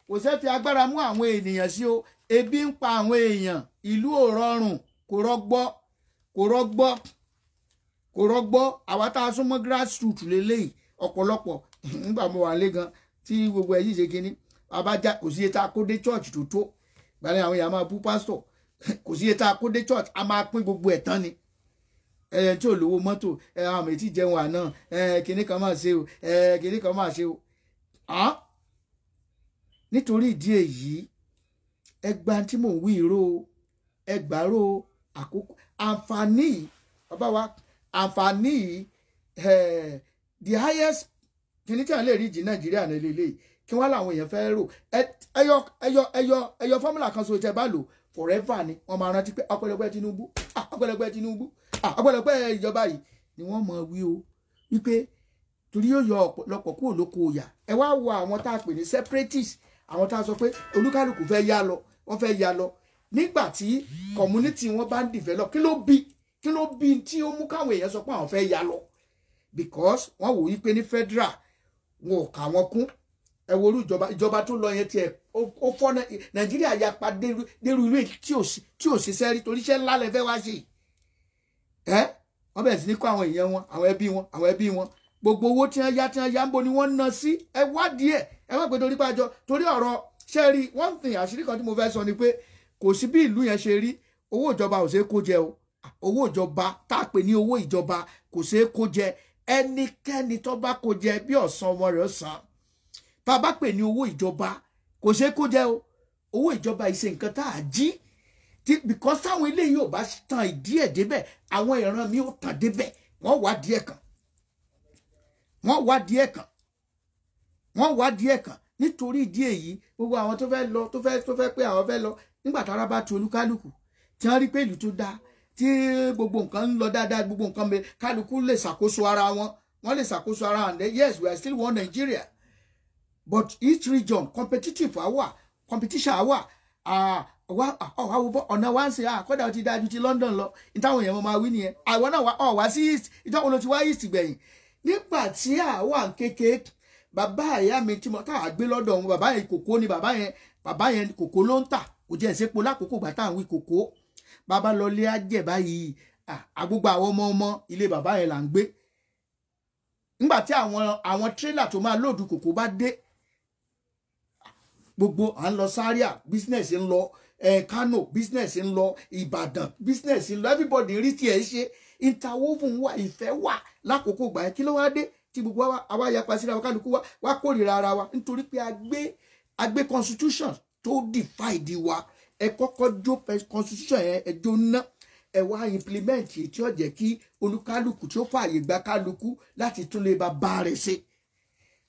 kò ṣeé fi agbára mú àwọn ènìyàn sí o. Ebi ń pa àwọn èèyàn, ìlú ò rọrùn, kò rọgbọ, kò rọgbọ, kò rọgbọ. Àwa tá a súnmọ́ grassroot lélẹ́yìí, ọ̀pọ̀lọpọ̀ nígbà mo wà lé gan tí gbogbo ẹ̀ yìí ṣe kínní abájá, kò sí iye tá a kó dé church tó tó gbalẹ̀ àwọn èèyàn máa bú pásítọ̀. Kò sí iye tá a kó dé church, a máa pín gbogbo ẹ̀ tán ni. Ẹ tí ò lówó mọ́tò ẹ, àwọn ètí jẹun àná ẹ, kinní kan máa ṣe o, ẹ kinní kan máa ṣe o. Nítorí ìdí èyí, ẹ gba tí mò ń wí ìró, ẹ gbàró àkókò àǹfààní yìí, bàbá wa, àǹfààní yìí, the highest kinní tí a lè rí jì Nàìjíríà ní lélẹ́yìí. Kí wọ́n làwọn èèyàn fẹ́ rò? Ẹyọ ẹyọ ẹyọ ẹyọ formula kan so tẹ bá lò, forever ni wọ́n máa rántí pé ọpẹ́lọpẹ́ Tinubu, ọpẹ́lọpẹ́ Tinubu, ọpẹ́lọpẹ́ ìjọba yìí ni wọ́n mọ̀ wí o, wípé torí yóò yọ ọ̀pọ̀lọpọ̀ kúrò lóko òyà. Ẹ wá wo àwọn tá a pè ní separatists, àwọn tá a sọ pé olúkálùkù fẹ́ yá lọ, wọ́n fẹ́ yá lọ nígbà tí community wọn bá ń develop. Kí ló bí tí ó mú káwọn èèyàn sọ pé àwọn fẹ́ yá lọ? Because wọ́n wò wípé ní federal, wọn ò kà wọ́n kún. Ẹ wo orú ìjọba tó lọ yẹn, tiẹ̀ ó fọ́ Nàìjíríà yapa dérú ilé tí ò ṣiṣẹ́ rí, torí iṣẹ́ ńlá lẹ fẹ́ wá ṣe. Ẹ wọ́n bẹ̀rẹ̀ sí ní kó àwọn èèyàn wọn, àwọn ẹbí wọn, àwọn ẹbí wọn. Gbogbo owó tí wọ́n yá ń bo ni wọ́n ná sí? Ẹ wádìí ẹ̀. Ẹ má pé torí pàjọ torí ọ̀rọ̀ ṣe rí. One thing, àṣírí kan tí mo fẹ́ sọ ni pé kò sí bí ìlú yẹn ṣe rí, owó ìjọba ò ṣeé kó jẹ o. Owó ìjọba tá a pè ní owó ìjọba kò ṣeé kó jẹ. Ẹnikẹ́ni tó bá kó jẹ, bí ọ̀sán ọmọ rẹ̀ sàn. Tá a bá pè ní owó ìjọba, kò ṣeé kó jẹ o. Owó ìjọba ìṣe nǹkan tá a jí tí, because táwọn eléyìí ò bá tan ìdí ẹ̀ débẹ̀, àwọn ìran mi ò tàn débẹ̀. Wọ́n wá díẹ̀ kan, wọ́n wá díẹ̀ kan, wọ́n wá díẹ̀ kan. Nítorí ìdí èyí, gbogbo àwọn tó fẹ́ lọ, tó fẹ́ pé àwọn fẹ́ lọ, nígbà tára bá tu olúkálùkù, tí wọ́n rí pé ìlú tó dáa, tí gbogbo nǹkan ń lọ dáadáa, gbogbo nǹkan bẹ, kálukú lè ṣàkóso ara wọn, wọ́n lè ṣàkóso ara wọn. Yes, we are still one Nigeria, but each region competitive àwà, competition àwà wá ọ̀nà wa ń ṣe àkọ́dà ó ti dájú ti London lọ. Ìtàwọn èèyàn máa wí nìyẹn. Àwọn náà ọ̀ wá sí east, ìjọba ló ti wá east gbẹ̀yìn. Nígbà tí àwa ń kéke, bàbá ìyá mi tí mo tá a gbé lọ́dọ̀ wọn, bàbá yẹn kòkó ni bàbá yẹn. Bàbá yẹn kòkó ló ń tà, kò jẹ́ ìsepò lákòókò gbà tá à ń wí kòkó. Bàbá lọ lé ajẹ́ báyìí, àgbogbo àwọn ọmọ ọmọ ilé bàbá yẹn là ń gbé. Nígbà tí àwọn tírélà tó máa load kòkó bá dé, gbogbo à ń lọ Zaria, business ń lọ, Kano, business ń lọ, Ìbàdàn, business ń lọ, everybody rí tiẹ̀ ṣe. Interwoven wà, ìfẹ́ wà lákòókò gbà yẹn. Kí ló wá dé tí gbogbo àwa yapa síra wa, kálukú wa wá kórìíra ara wa? Nítorí pé a gbé constitution tó divide wa. Ẹ kọ́kọ́ jó constitution yẹn, ẹ jó ná, ẹ wá implement tí ó jẹ́ kí olúkálùkù, tí ó fààyè gba kálukú láti tún lè bàbá rẹ̀ ṣe,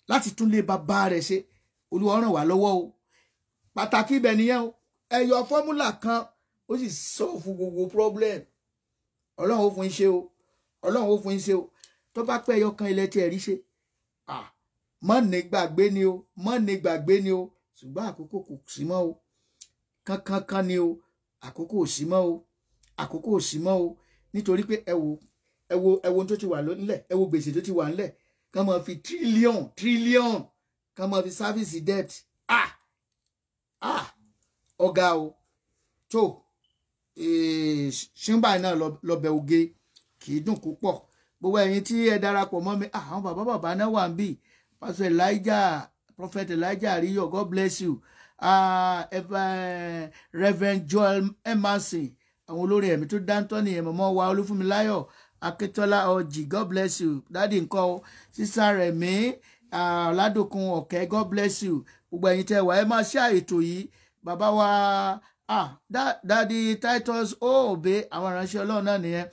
láti tún lè bàbá rẹ̀ ṣe. Olúwa ràn wá lọ́wọ́ o. Pàtàkì ibẹ̀ nìyẹn o. Ẹ yọ formula kan. Ó sì solve gbogbo problem. Ọlọ́run ó fún yín ṣe o, Ọlọ́run ó fún yín ṣe o. Tó bá pẹ́ ẹyọ kan ilẹ̀ tí ẹ rí ṣe, mọ́ ní gbàgbé ni o, mọ́ ní gbàgbé ni o. Ṣùgbọ́n àkókò kò sí mọ́ o, kankankan ni o, àkókò ò sí mọ́ o, àkókò ò sí mọ́ o. Nítorí pé ẹ wo ẹ wo ẹ wo tó ti wà nílẹ̀, ẹ wo gbèsè tó ti wà nílẹ̀, kàn máa fi trillion trillion kàn máa fi service debt. Ọ̀gá o. Tó ṣínbà náà lọ́bẹ̀ oge kì í dùn púpọ̀. Gbogbo ẹ̀yin tí ẹ darapọ̀ mọ́ mi, àwọn bàbá bàbá náà wà ń bì. Pastor Elijah, Prophet Elijah Ariyo, God bless you. Reverend Joel Emerson, àwọn olórin ẹ̀mí tó dáńtọ́ nìyẹn. Mọ̀mọ́ wa Olúfúnmiláyọ̀ Akíntọ́lá Ọjì, God bless you. Dádì ńkọ́ o, sísá Rẹ̀mí Ọ̀làdòkun Ọ̀kẹ́, God bless you. Gbogbo ẹ̀yin tẹ́ wà, ẹ máa ṣe ètò yìí. Bàbá wa Daddy Titus Obe, àwọn ìránṣẹ́ Ọlọ́run náà nìyẹn.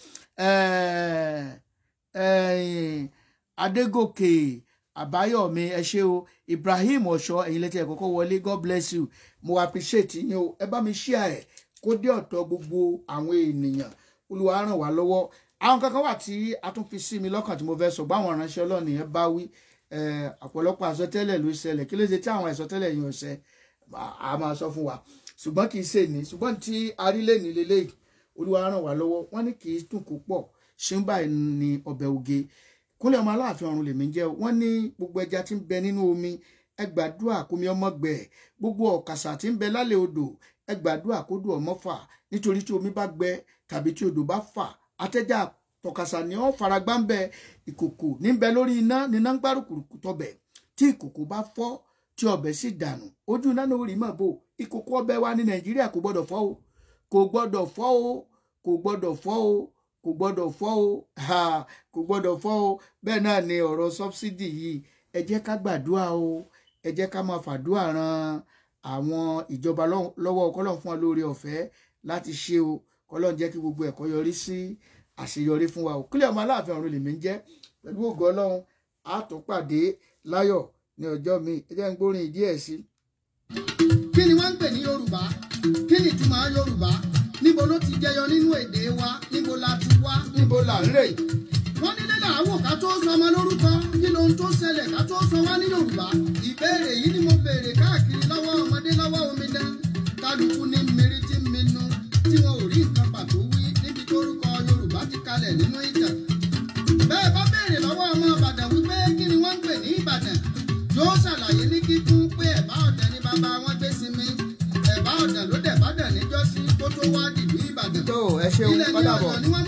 Adégòkè Àbáyọ̀mí, ẹ ṣé o. Ibrahim Ọ̀ṣọ́, ẹ̀yin lẹ́tí ẹ̀ kọ́kọ́ wọlé, God bless you. Mo appreciate yín o. Ẹ bá mi share ẹ̀ kó dé ọ̀dọ̀ gbogbo àwọn ènìyàn. Olúwa ràn wá lọ́wọ́. Àwọn kankan wà tí a tún fi sí mi lọ́kàn tí mo fẹ́ sọ báwọn ìránṣẹ́ Ọlọ́run yẹn bá wí. Ọ̀pọ̀lọpọ̀ àsọtẹ́lẹ̀ ló ṣẹlẹ̀. Kí ló ṣe tí àwọn àsọtẹ́lẹ̀ yìí ò ṣẹ? A máa sọ fún wa, ṣùgbọ́n kì í ṣe ní, ṣùgbọ́n tí arílẹ̀ ní lélẹ́yìí. Olúwa ràn wá lọ́wọ́. Wọ́n ní kì í dùn púpọ̀, ṣínbà ní ọbẹ̀ oge. Kúnlẹ̀ ọmọ Aláàfin ọ̀run lèmi jẹ́. Wọ́n ní gbogbo ẹja tí ń bẹ nínú omi, ẹ gbàdúrà kómi ọmọ gbẹ. Gbogbo ọ̀kàsà tí ń bẹ lálẹ́ odò, ẹ gbàdúrà kódò ọmọ fà. Nítorí tí omi bá gbẹ tàbí tí odò bá fà, atẹ́jà tọ̀kàsà ni ó faragbá ń bẹ. Ìkòkò ní bẹ lórí iná níná ń gbárùkù tọbẹ̀. Tí ìkòkò bá fọ́ tí ọbẹ̀ sì dànù, ojú iná ló rí mọ̀ bò. Ìkòkò ọbẹ̀ wa ní Nàìjíríà kò gbọ́dọ̀ fọ́ o, kò gbọ́dọ̀ fọ́ o, kò gbọ́dọ̀ fọ́ o, kò gbọ́dọ̀ fọ́ o, kò gbọ́dọ̀ fọ́ o. Bẹ́ẹ̀ náà ni ọ̀rọ̀ sọ́bsidì yìí. Ẹ jẹ́ ká gbàdúrà o, ẹ jẹ́ ká máa fàdúrà ran àwọn ìjọba lọ́wọ́. Kọ́lọ́n fún wa lórí ọ̀fẹ́ láti ṣe o. Kọ́lọ́n jẹ́ kí gbogbo ẹ̀kọ́ yọrí sí àṣeyọrí fún wa o. Kúnlẹ̀ ọmọ Aláàfin ọ̀run lèmi ń jẹ́. Pẹ̀lú ògo Ọlọ́run, á tún pàdé láyọ̀ ní ọjọ́ mi. Ẹ jẹ́ ń gbórin díẹ̀ sí. Kí ni wọ́n ń pè ní Yorùbá? Kí ni ìtumọ̀ Yorùbá? Níbo ló ti jẹyọ nínú èdè wa? Níbo la ti wá? Níbo là ń rè? Wọ́n nílé làwò ká tó sọmọ lórúkọ. Kí lohun tó ṣẹlẹ̀ ká tó sọ wá ní Yorùbá? Ìbéèrè yìí ni mo béèrè káàkiri lọ́wọ́ ọmọdé, lọ́wọ́ omidan. Kálukú ní mírí tí minú tí wọn ò rí nǹkan pàtó wí níbi tórúkọ Yorùbá ti kalẹ̀ nínú ìtàn. Bẹ́ẹ̀ bá béèrè lọ́wọ́ ọmọ Ìbàdàn wípé kí ni wọ́n ń pè ní Ìbàdàn, yóò ṣàlàyé ní kíkún pé ẹ̀bá ọ̀dàn ni bàbá wọn gbé sinmi. Ẹ̀bá ọ̀dàn ló dẹ̀ bá dàn níjọ́sí kó tó wá dìlú Ìbàdàn. Tó ẹ ṣeun, Ilẹ̀ ní kọ́dàbọ̀. ọ̀dàn ni wọ́n